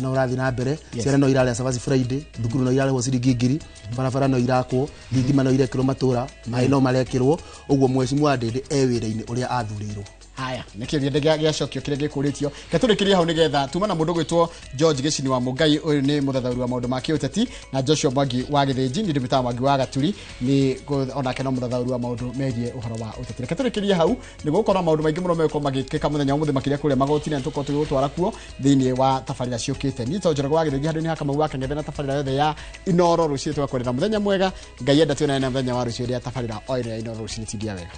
[SPEAKER 3] no ũrathiĩ na mbere ciana no irarĩa cabaci Friday thukuru no irarĩhwo ciringi 1000 barabara no irakwo thitima no irekĩrwo matũra maĩ no marekĩrwo ũguo Mheshimiwa Ndindi e wĩra-inĩ ũrĩa athurĩirwo.
[SPEAKER 1] Haya nĩkĩo gĩacokio kĩrĩa gĩkũrĩtio ketũrĩkĩrie hau nĩgetha tuma na mũndũ gwĩtwo George Gĩcini wa Mũngai ũyũ nĩ mũthathaũri wa maũndũ ma kĩũteti na Joshua Mwangi wa Gĩthĩnji nĩ ndĩmĩtaga Mwangi wa Gaturi nĩ onake no mũthathaũri wa maũndũ megiĩ ũhoro wa ũteti. Reke tũrĩkĩrie hau nĩ gũkorwo maũndũ maingĩ mũno megũkorwo magĩkĩka mũthenya wa ũmũthĩ makĩria kũrĩa magoti-inĩ na tũkorwo tũgĩgũtwara kuo thĩinĩ wa tabarĩra ciũkĩte. Niĩ to Njoroge wa Gĩthĩnji handũ-inĩ ha Kamau wa Kang'ethe na tabarĩra yothe ya Inoro rũciũ tũgakorera mũthenya mwega. Ngai enda tuonane na mũthenya wa rũciũ rĩa tabarĩra o ĩno ya Inoro rũciũ. Tindia wega.